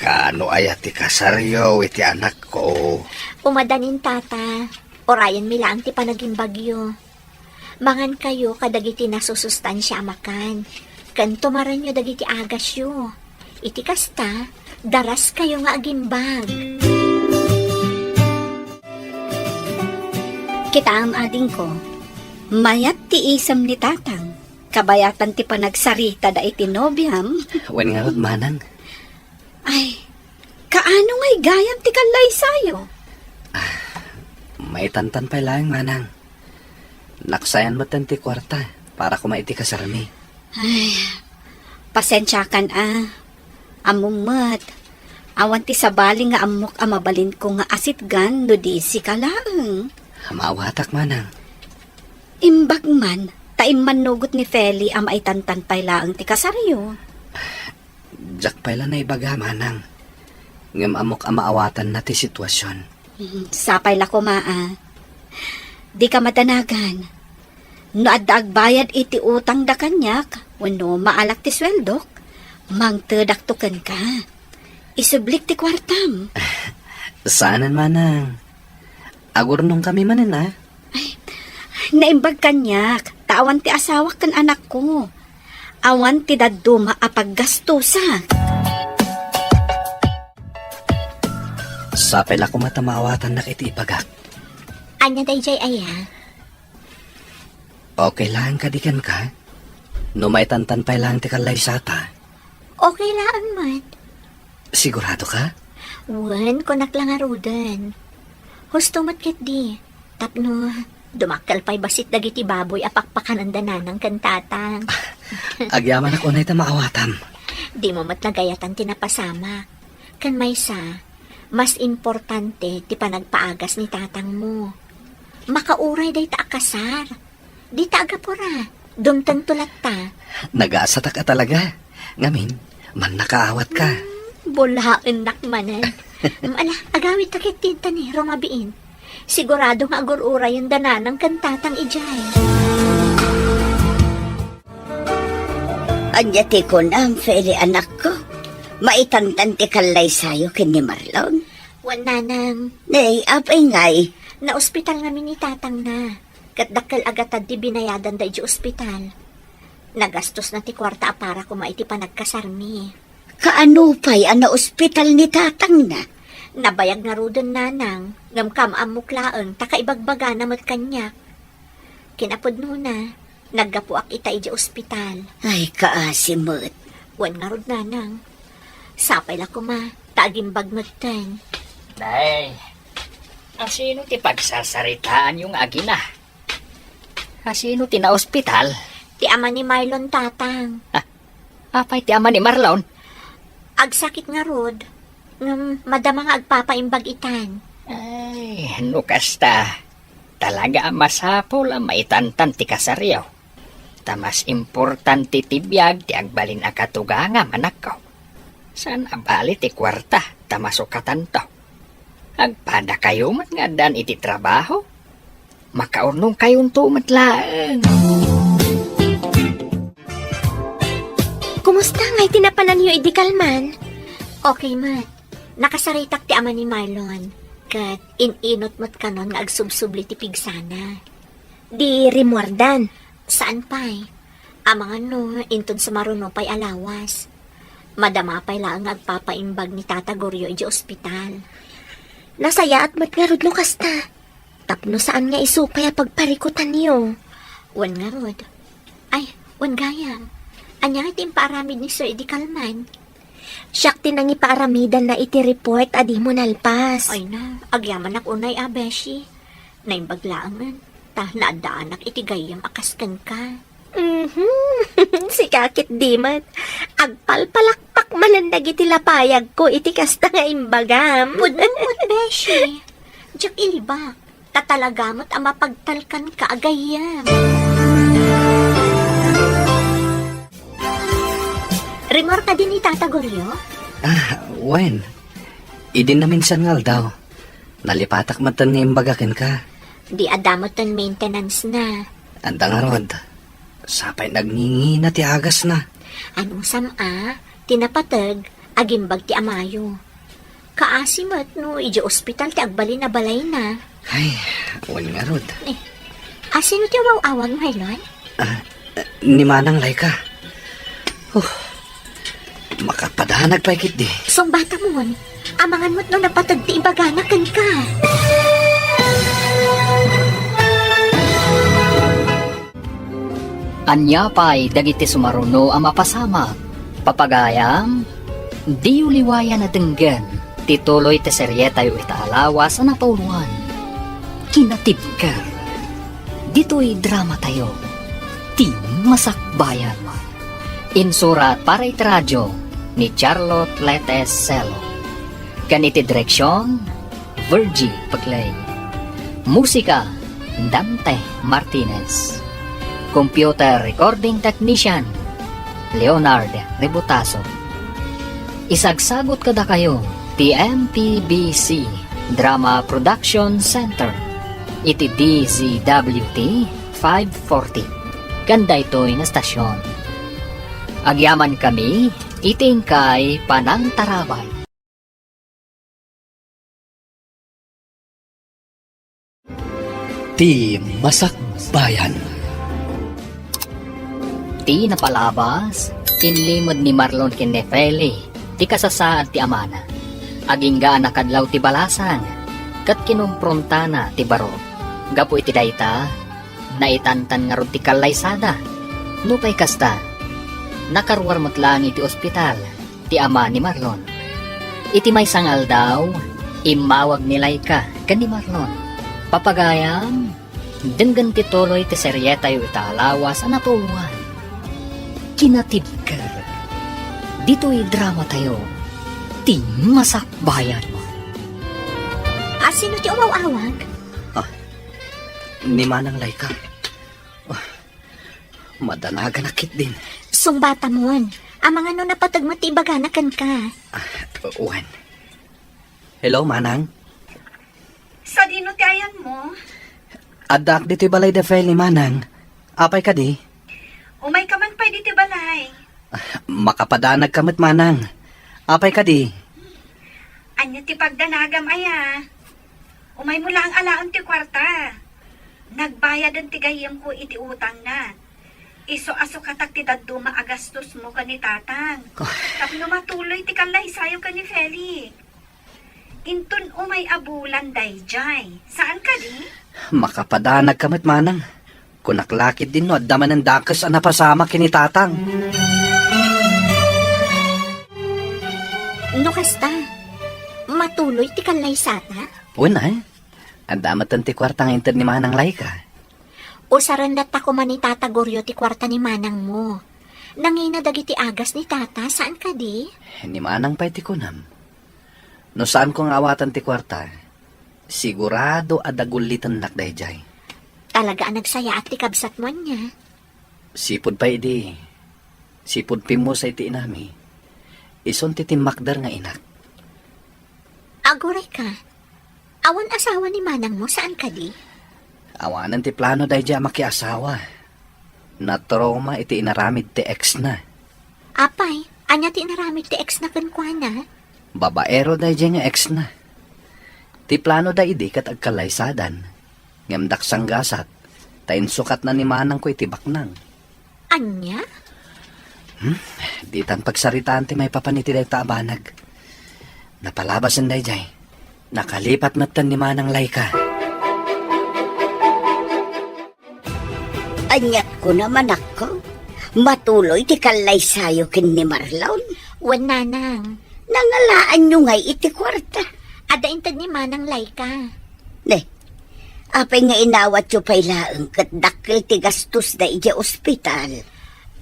kaano aya ti kasaryo iti anakko? Umadanin, Tata. Urayenmi laeng ti panagimbagyo. Mangankayo kadagiti nasusustansia a makan, ken tumarenyo dagiti agasyo. Iti kasta, daraskayo nga agimbag. Kitaem, adingko, mayat ti isem ni Tatang. Kabayatan ti panagsaritada iti nobiam. Wen ngarud, Manang. Ay, kaano ngay gayam ti kallaysayo? Maitantan pay laeng, Manang. Naksayan metten ti kuarta para koma iti kasarmi. Ay, pasensiakan a. Ammom met, awan ti sabali nga ammok a mabalinko nga asitgan no di sika laeng. Maawatak, Manang. Imbag man, ta immannugot ni Feli a maitantan pay laeng ti kasaryo. Diak pay la naibaga, Manang. Ngem ammok a maawatanna ti sitwasion. Mm, sapay la koma a. Dika madanagan. No adda agbayad iti utangda kaniak, wenno maalak ti sueldok, mangtedakto kenka. Isublik ti kuartam. Saanen, Manang. Agurnongkami manen a. Ay, naimbag kaniak, ta awan ti asawak ken anakko. Awan ti dadduma a paggastusak. Sapay la koma ta maawatannak iti ibagak. Ania daydiay aya? Okay laeng kadi kenka? No maitantan pay laeng ti kallaysata. Okay laeng met. Sigurado ka? Wen, kunak la ngaruden. Husto met ketdi. Tapno, dumakkel pay bassit dagiti baboy a pakpakananda nanang ken tatang. Agyamanak unay ta maawatam. Dimo met nagayatan ti napasamak. Ken maysa, mas importante ti panagpaagas ni tatangmo. Makauray dayta a kasar. Dita agapura, dumtengto latta. Nagasatak a talaga. Ngamin, mannakaawat ka. Hmm, bulaennak manen. Ala, agawidta ketdi tanay, rumabiin. Sigurado nga agur-urayenda nanang ken tatang idiay. Ania ti kunam, Feli, anakko? Maitantan ti kallaysayo ken ni Marlon? Wen, nanang. Nay, apay ngay? Naospital ngamin ni tatangna. Ket dakkel a gatad ti binayadanda idiay ospital. Nagastosna ti kuarta a para koma iti panagkasarmi. Kaano pay a naospital ni tatangna? Nabayag ngaruden, nanang, ngem kaam-ammok laeng ta kaibagbagana met kaniak. Kinapudnona, naggapuak ita idiay ospital. Ay, kaasi met. Wen ngarud, nanang. Sapay la koma, ta agimbag metten. Nay, asino ti pagsarsaritaanyo nga agina? Asino ti naospital? Ti ama ni Marlon, tatang. Ah, apay ti ama ni Marlon? Agsakit ngarud, ngem madama nga agpapaimbag itan. Ay, no kasta, talaga a masapul a maitantan ti kasaryo. Ta mas importante ti biag ti agbalin a katugangam, anakko. Saan a bali ti kuarta ta masukatanto. Agpadakayo met nga addan iti trabaho. Makaurnongkayonto met laeng. Kumusta ngay ti napananyo idi kalman? Okay met. Nakasaritak ti ama ni Marlon, ket in-inut met kanon nga agsubsubli ti pigsana. Di rimmuardan? Saan pay. Amangan no inton sumaruno pay a lawas. Madama pay laeng nga agpapaimbag ni Tata Goryo idiay ospital. Nasayaat met ngarud no kasta. Tapno saan nga isu pay a pagparikutanyo. Wen ngarud. Ay, wen gayam. Ania nga ti impaaramid ni Sir idi kalman? Siak ti nangipaaramidanna iti report a dimo nalpas. Ay na, agyamanak unay a, beshi. Naimbag laengen, ta naaddaanak iti gayyem a kas kenka. Mhm. Sika ketdi met. Agpalpalakpak manen Iti lapayagko iti kasta nga imbagam. Pudno met, beshi. Diak ilibak. Ta talaga met a mapagtalkanka a gayyem. Rimmuar kadi ni Tata Goryo? Ah, wen. Idi naminsan nga aldaw, nalipatak metten nga imbaga kenka. Di adda metten maintenance na. Anda ngarud, sapay nagngingina ti agasna. Anusam a, ti napateg, agimbag ti amayo. Kaasi met no idiay ospital ti agbalin a balayna. Ay, wen ngarud. Eh, asino ti awaw-awag, Marlon? Ah, ni Manang Laika. Oh, makapadanag pay ketdi. Sungbatamon, amangan met no napateg ti ibagana kenka. Ania pay dagiti sumaruno a mapasamak? Papagayam, diyo liwayan a denggen ti tuloy ti serietayo ita a lawas a napauluan, Kinatibker. Ditoy dramatayo, Ti Masakbayan. Insurat para iti radio ni Charlotte Lete Celo. Ken iti direksion, Virgie Paglae. Musika, Dante Martinez. Computer recording technician, Leonard Rebotazo. Isagsagut kadakayo ti M P B C Drama Production Center iti D Z W T five forty ken daytoy nga stasyon. Agyamankami iti inkay panangtarabay. Ti Masakbayan. Ti napalabas, inlimed ni Marlon ken ni Feli ti kasasaad ti amana. Agingga a nakadlaw ti balasang, ket kinomprontanan ti baro. Gapu iti dayta, naitantan ngarud ti kallaysada. Nupay kasta, nakaruar met laeng iti ospital ti ama ni Marlon. Iti maysa nga aldaw, immawag ni Laika ken ni Marlon. Papagayam, denggen ti tuloy ti serietayo ita a lawas a napauluan, Kinatibker. Ditoy dramatayo, Ti Masakbayan. Asino ti umaw-awag? Ah, ni Manang Laika. Ah, madanaganak ketdin. Sungbatamon. Amangan no napateg met ti ibagana kenka. Ah, wen. Hello, Manang. Sadino ti ayanmo? Addaak ditoy balay da Feli, Manang. Apay kadi? Umayka man pay ditoy balay. Ah, makapadanagka met, Manang. Apay kadi? Ania ti pagdanagam aya? Umaymo laeng alaen ti kuarta. Nagbayaden ti gayyemko iti utangna. Isu a sukatak ti dadduma a gastosmo ken ni Tatang. Ah. Tapno matuloy ti kallaysayo ken ni Feli. Inton umay a bulan daydiay. Saan kadi? Makapadanagka met, Manang. Kunak la ketdin no adda manen dakes a napasamak ken ni Tatang. No kasta, matuloy ti kallaysata? Wen, eh. Adda metten ti kuarta nga inted ni Manang Laika. Usaren latta koma ni Tata Goryo ti kuarta ni manangmo. Nangina dagiti agas ni Tata, saan kadi? Ni Manang pay ti kunam. No saanko nga awaten ti kuarta, sigurado a dagullitennak daydiay. Talaga a nagsayaat ti kabsatmo ania? Sipud pay idi, sipud pimmusa iti inami, isun ti timmakder nga inak. Agurayka, awan asawa ni manangmo, saan kadi? Awanen ti plano daydiay a makiasawa. Natrauma iti inaramid ti ex-na. Apay, ania ti inaramid ti ex-na kenkuana? Babaero daydiay nga ex-na. Ti plano da idi ket agkallaysadan. Ngem daksanggasat, ta insukatna ni manangko iti baknang. Ania? Hmm? Ditan pagsaritaan ti maipapan iti dayta a banag. Napalabasen daydiay. Nakalipat metten ni Manang Laika. Aniat kuna, manakko? Matuloy ti kallaysayo ken ni Marlon? Wen, nanang. Nangalaanyo ngay iti kuarta? Adda inted ni Manang Laika. Ne, apay nga inawatyo pay laeng ket dakkel ti gastosda idiay ospital?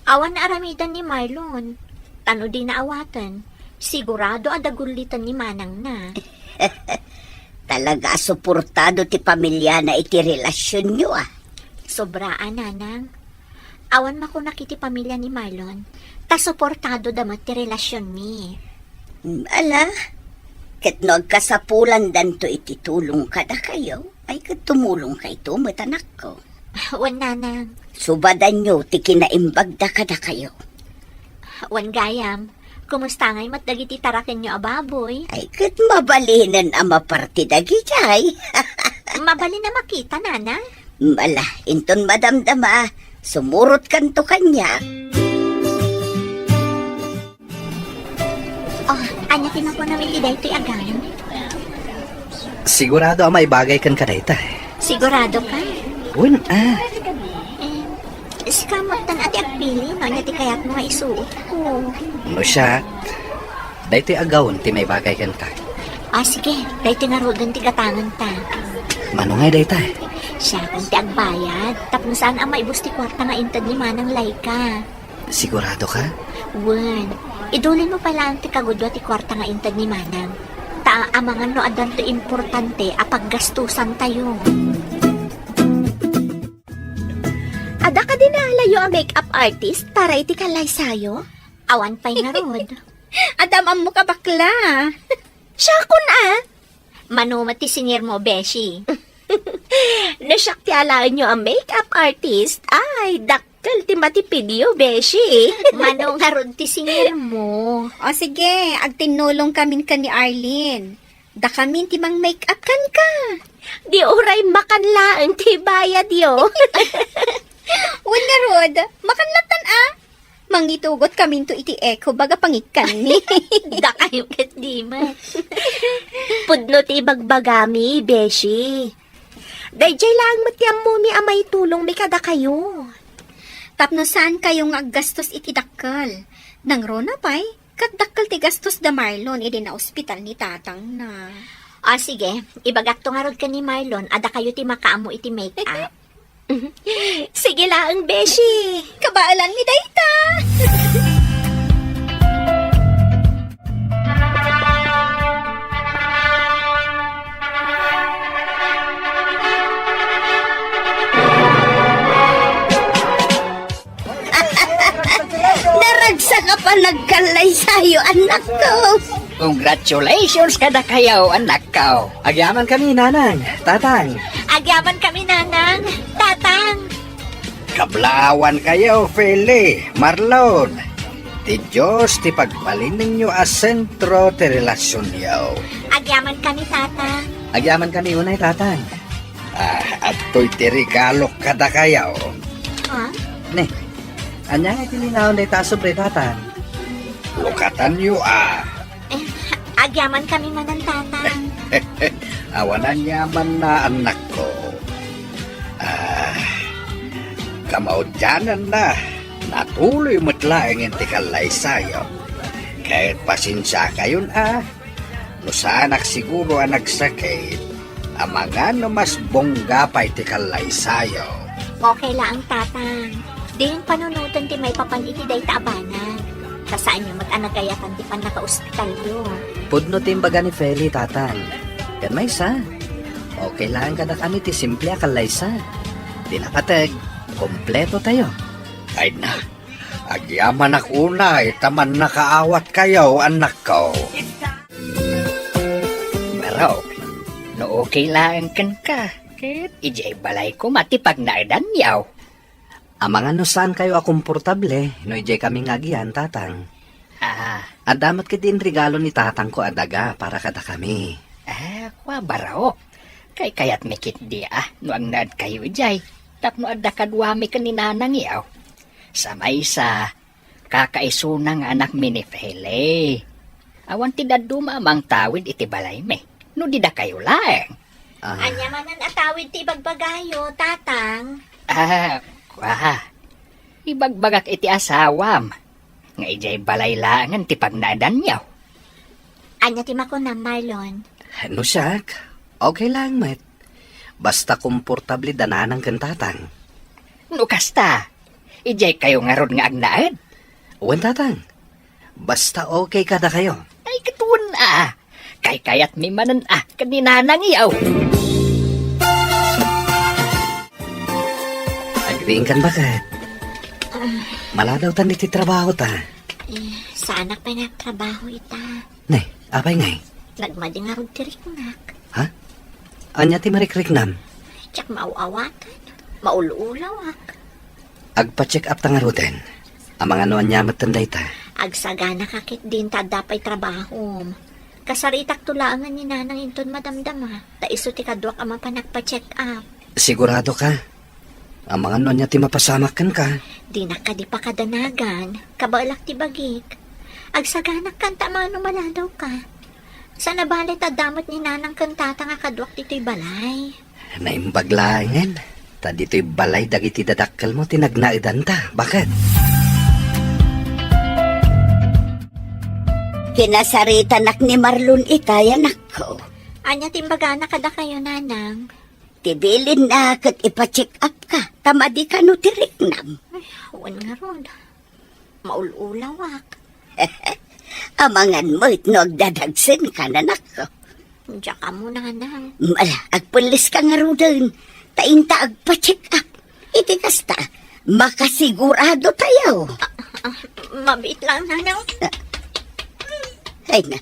Awan aramiden ni Marlon. Ta no dina awaten, Sigurado a dagullitan ni manangna. Talaga a suportado ti pamiliana iti relasionyo, a. Sobra a, nanang. Awan makunak iti pamilia ni Marlon, ta suportadoda met ti relasionmi. Mm, ala, ket no agkasapulandanto iti tulong kadakayo, ay ket tumulongkayto met, anakko. Wen, nanang. Subadanyo ti kinaimbagda kadakayo. Wen gayam, kumusta ngay met dagiti tarakenyo a baboy? Ay, ket mabalinen a maparti dagidiay. Mabalin a makita, nana? Ala, inton madamdama, sumurotkanto kaniak. Oh, ania ti makunam iti daytoy a gawem? Sigurado a maibagay kenka dayta. Sigurado ka? Wen, a. Eh, sika met a ti agpili, no ania ti kayatmo nga isuotko. No siak, daytoy a gawem ti maibagay kenka. Ah, sige, daytoy ngaruden ti gatangenta. Mano ngay dayta? Siakon ti agbayad, tapno saan a maibus ti kuarta nga inted ni Manang Laika. Sigurado ka? Wen, idulinmo pay laeng ti kagudua ti kuarta nga inted ni Manang. Ta amangan no addanto importante a paggastusantayo. Adda kadi naalayo a makeup artist para iti kallaysayo? Awan pay ngarud. Adda am-ammok a bakla. Siakon a. Mano met ti sinirmo, beshi? No siak ti alaenyo a makeup artist, ay, dakkel ti matipidyo, beshi. Mano ngarud ti sinirmo? O sige, agtinnulongkamin ken ni Arlene. Dakamin ti mang-makeup kenka. Di uray makan laeng ti bayadyo. Wen ngarud, makan lattan a. Mangitugot kaminto iti eco bag a pangikkanmi. Dakayo ket di met. Pudno ti ibagbagami, beshi. Daydiay laeng met ti ammomi a maitulongmi kadakayo. Tapno saankayo nga aggastos iti dakkel. Nangruna pay, ket dakkel ti gastos da Marlon idi naospital ni tatangna. O, sige, ibagakto ngarud ken ni Marlon a dakayo ti makaammo iti make-up. Sige laeng, beshi. Kabaelanmi dayta. Naragsak a panagkallaysayo, anakko. Congratulations kadakayo, anakko. Agyamankami, nanang, tatang. Agyamankami, nanang, tatang. Kablaawankayo, Feli, Marlon. Ti Dios ti pagbalinenyo a sentro ti relasionyo. Agyamankami, tatang. Agyamankami unay, tatang. Ah, adtoy ti regalok kadakayo. Ha? Ne, ania nga ti linaon dayta a sobre, tatang? Lukatanyo a. Eh, agyamankami manen, tatang. Awan aniamanna, annakko. Ah, kamaudiananna, natuloy met laeng ti kallaysayo. Ket pasensiakayon a, no saanak siguro a nagsakit, amangan no mas bongga pay ti kallaysayo. Okay laeng, tatang. Diyon panunoten ti maipapan iti dayta a banag. Ta saanyo met a nagayatan ti pannakaospitalyo. Pudno ti imbaga ni Feli, tatang. Ken maysa, okay laeng kadakami ti simple a kallaysa. Ti napateg, kompletotayo. Ay na, agyamanak unay ta mannakaawatkayo, annakko. Barok, no okay laeng kenka, ket idiay balay koma ti pagnaedanyo. Amangan no saankayo a komportable no idiay kami nga agian, tatang. Ah. Adda met ketdi inregalo ni tatangko a daga para kadakami. Ah, kua, Barok. Kaykayatmi ketdi a no agnaedkayo idiay tapno adda kaduami ken ni nanangyo. Sa maysa, kakaisuna nga anakmi ni Feli. Awan ti dadduma a mangtawid iti balaymi no di dakayo laeng. Ah. Ania manen a tawid ti ibagbagayo, tatang? Ah, kua. Ibagbagak iti asawam nga idiay balay laengen ti pagnaedanyo. Ania ti makunam, Marlon? No siak, okay laeng met. Basta komportable da nanang ken tatang. No kasta, idiay kayo ngarud nga agnaed? Wen, tatang. Basta okay kadakayo. Kaykayatmi manen a ken ni Nanang yaw. Agriingkan baket. Maladawtan iti trabahota. Eh, saanak pay nga agtrabaho ita. Ne, apay ngay? Nagmadi ngarud ti riknak. Ha? Ania ti marikriknam? Diak maaw-awatan. Maul-ulawak. Agpa-check up ta ngaruden. Amangan no ania metten dayta. Agsaganaka ketdin ta adda pay trabahom. Kasaritakto laengen ni Nanang inton madamdama, ta isu ti kaduak a mapan agpa-check up. Sigurado ka? Amangan no ania ti mapasamak kenka. Dinak kadi pakadanagan, kabaelak ti bagik. Agsaganak kanta amangan no maladawka. Saan a bale ta adda met ni Nanang ken Tatang a kaduak ditoy balay. Naimbag laengen, ta ditoy balay dagiti dadakkelmo ti nagnaedanta. Baket? Kinasaritanak ni Marlon itay, anakko. Ania ti imbagana kadakayo, Nanang? Ti bilinna ket ipa-check up ka, ta madi kano ti riknam. Ay, wen ngarud. Maul-ulawak. Amangan met no agdadagsenka, anakko. Diak ammo, Nanang. Ala, agpelleska ngaruden. Ta inta agpa-check up. Iti kasta, makasigurado tayo. Ah, ah, mabiit lang, Nanang. Ay na.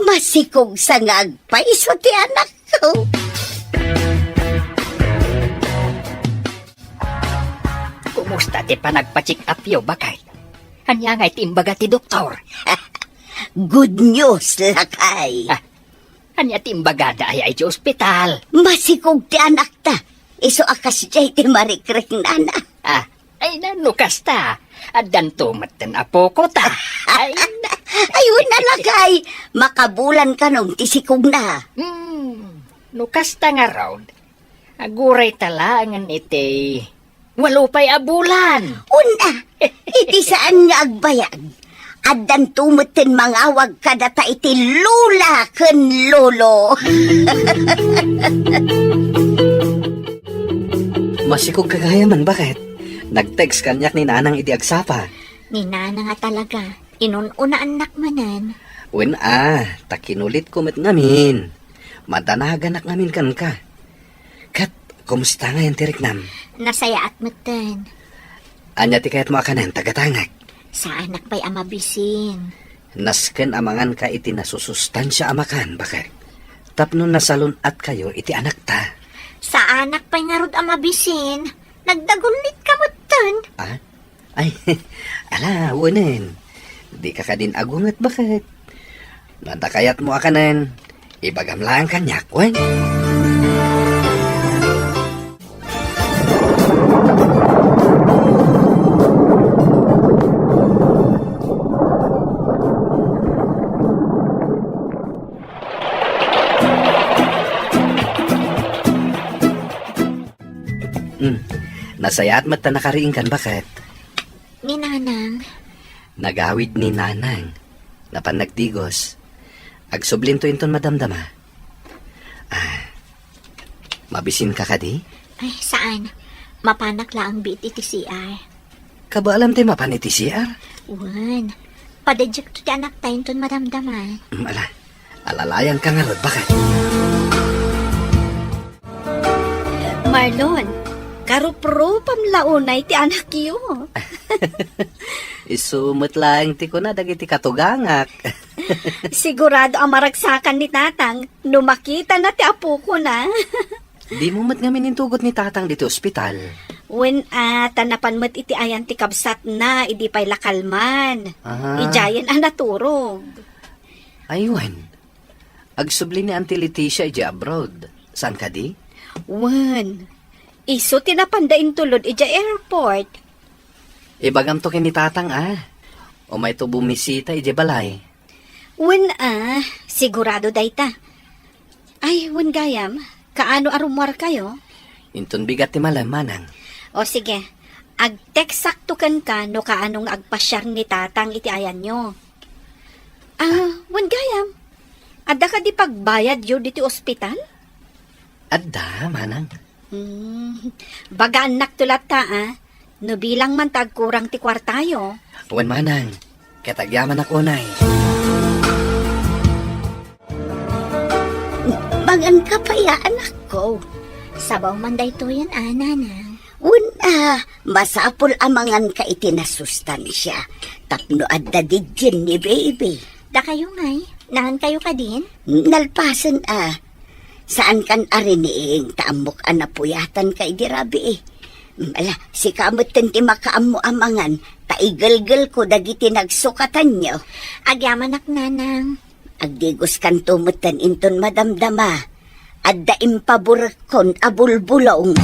Masikog sa nga agpaiso ti anakko. Kumusta ti panagpa-check up yo, baket? Ania ngay ti imbaga ti doktor? Good news, lakay. Ah, ania ti imbagada aya iti ospital? Masikog ti anakta. Isu a kasdiay ti marikriknana. Ah, ay na, no kasta, addanto metten a pukota. Ay na. Ay, wen a, lakay. Makabulan kanon ti sikogna. Hmm, no kasta ngarud, aguray ta laengen iti walo pay a bulan. Wen a, iti saan nga agbayag, addanto metten mangawag kadata iti lola ken lolo. Masikog ka gayam, baket? Nag-text kaniak ni Nanang idi agsapa. Ni Nanang a talaga, inun-unaannak manen. Wen a, ta kinulitko met ngamin. Madanaganak ngamin kenka. Ket, kumusta ngay ti riknam? Nasayaat metten. Ania ti kayatmo a kanen, tagatangek? Saanak pay a mabisin. Nasken a manganka iti nasusustansia a makan, baket. Tapno nasalun-atkayo iti anakta. Saanak pay ngarud a mabisin. Nagdagullitka metten. Ah? Ay, ala, wenen. Dika kadin agunget, baket? No adda kayatmo a kanen, ibagam laeng kaniak, wen? Hmm. Nasayaat met ta nakariingkan, baket? Ni Nanang. Nagawid ni Nanang. Napan nagdigos. Agsublinto inton madamdama. Ah, mabisinka kadi? Ay, saan. Mapanak laeng biit iti C R. Kabaelam ti mapan iti C R? Wen. Padaydiakto ti anakta inton madamdama. Mm, ala. Alalayanka ngarud, baket? Marlon, karuprupam la unay ti anakyo. Isu met laeng ti kuna dagiti katugangak. Sigurado a maragsakan ni Tatang no makitana ti apokona. Dimo met ngamin intugot ni Tatang ditoy ospital? Wen a, ta napan met iti ayan ti kabsatna idi pay la kalman. Ah. Idiayen a naturog. Ay, wen. Agsubli ni Auntie Leticia idiay abroad. Saan kadi? Wen. Isu ti napanda intulod idiay airport. Ibagamto ken ni Tatang a umayto bumisita idiay balay. Wen a, sigurado dayta. Ay, wen gayam, kaano a rummuarkayo? Inton bigat ti malem, manang. O sige, agteksakto kenka no kaano nga agpasiar ni Tatang iti ayanyo. Ah, wen gayam, adda kadi pagbayadyo ditoy ospital? Adda, manang. Hmm, bagaannakto latta, a. No bilang man ta agkurang ti kuartayo. Wen, manang, ket agyamanak unay. Ang kapaya, anakko. Sabaw man daytoyen a, nanang. Wen a, masapul a manganka iti nasustansia. Tapno adda dijjen ni baby. Dakayo ngay, naankayo kadin? Nalpasen a. Saankan a riniing ta ammok a napuyatanka idi rabii. Ala, sika metten ti makaammo a mangan, ta igelgelko dagiti nagsukatanyo. Agyamanak, nanang. Agdigoskanto metten inton madamdama. Adda impaburekkon a bulbulong.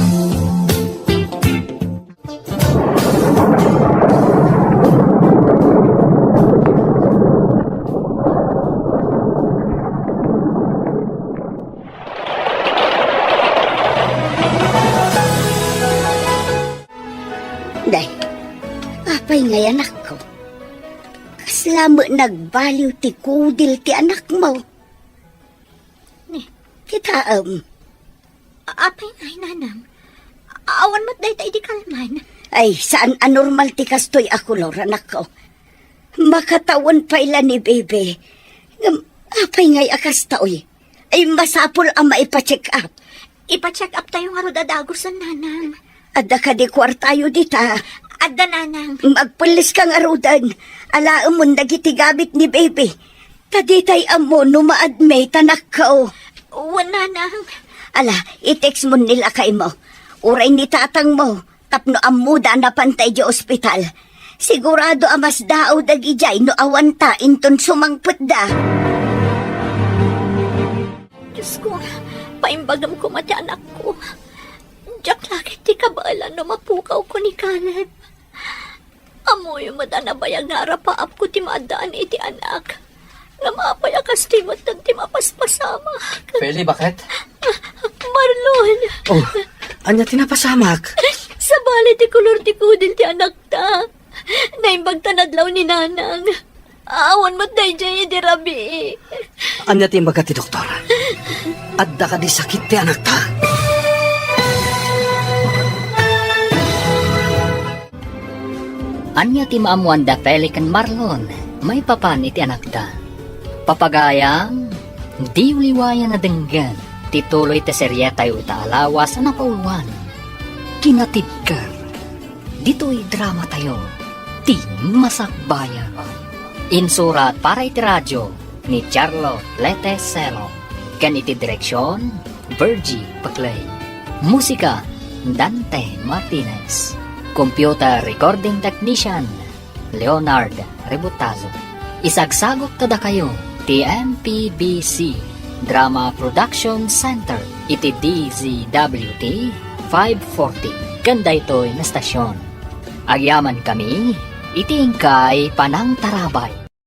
Day, apay ngay, anakko? Kasla met nagbaliw ti kudil ti anakmo. Ni, kitaem. A-, apay ngay, nanang? Awan met dayta idi kalman. Ay, saan a normal ti kastoy a kolor, anakko. Makatawen pay la ni baby. Ngem, apay ngay a kastoy? Ay, masapul a maipa-check up. Ipa-check up tayo ngarud a dagusen, nanang. Adda kadi kuartayo dita? Adda, nanang. Agpelleska ngaruden. Alaemon dagiti gamit ni baby. Ta ditay ammo no ma-admit, anakko. Wen, nanang. Ala, i-text mon ni lakaymo. Uray ni tatangmo. Tapno ammoda a napanta idiay ospital. Sigurado a masdaaw dagidiay no awanta inton sumangpetda. Diosko, paimbagam koma ti anakko. Diak la ket ti kabaelan no mapukawko ni Caleb. Ammoyo met a nabayag nga arapaapko ti maaddaan iti anak. Ngem apay a kastoy metten ti mapaspasamak? Feli, bakit? Marlon! Oh, ania ti napasamak? Sabali ti kolor ti kudil ti anakta. Naimbag ta nadlaw ni nanang. Awan met daydiay idi rabii. Ania ti imbaga ti doktor? Adda kadi sakit ti anakta? Ania ti maammoan da Feli ken Marlon maipapan iti anakda? Papagayam, diyo liwayan a denggen ti tuloy ti serietayo ita a lawas a napauluan, Kinatibker. Ditoy dramatayo, ti Masakbayan. Insurat para iti radio ni Charlotte Lete Celo, ken iti direksion, Virgie Paclay. Musika, Dante Martinez. Computer recording technician, Leonard Rebutazo. Isagsagut kadakayo ti M P B C Drama Production Center iti D Z W T five forty ken daytoy nga stasyon. Agyamankami iti inkay panangtarabay.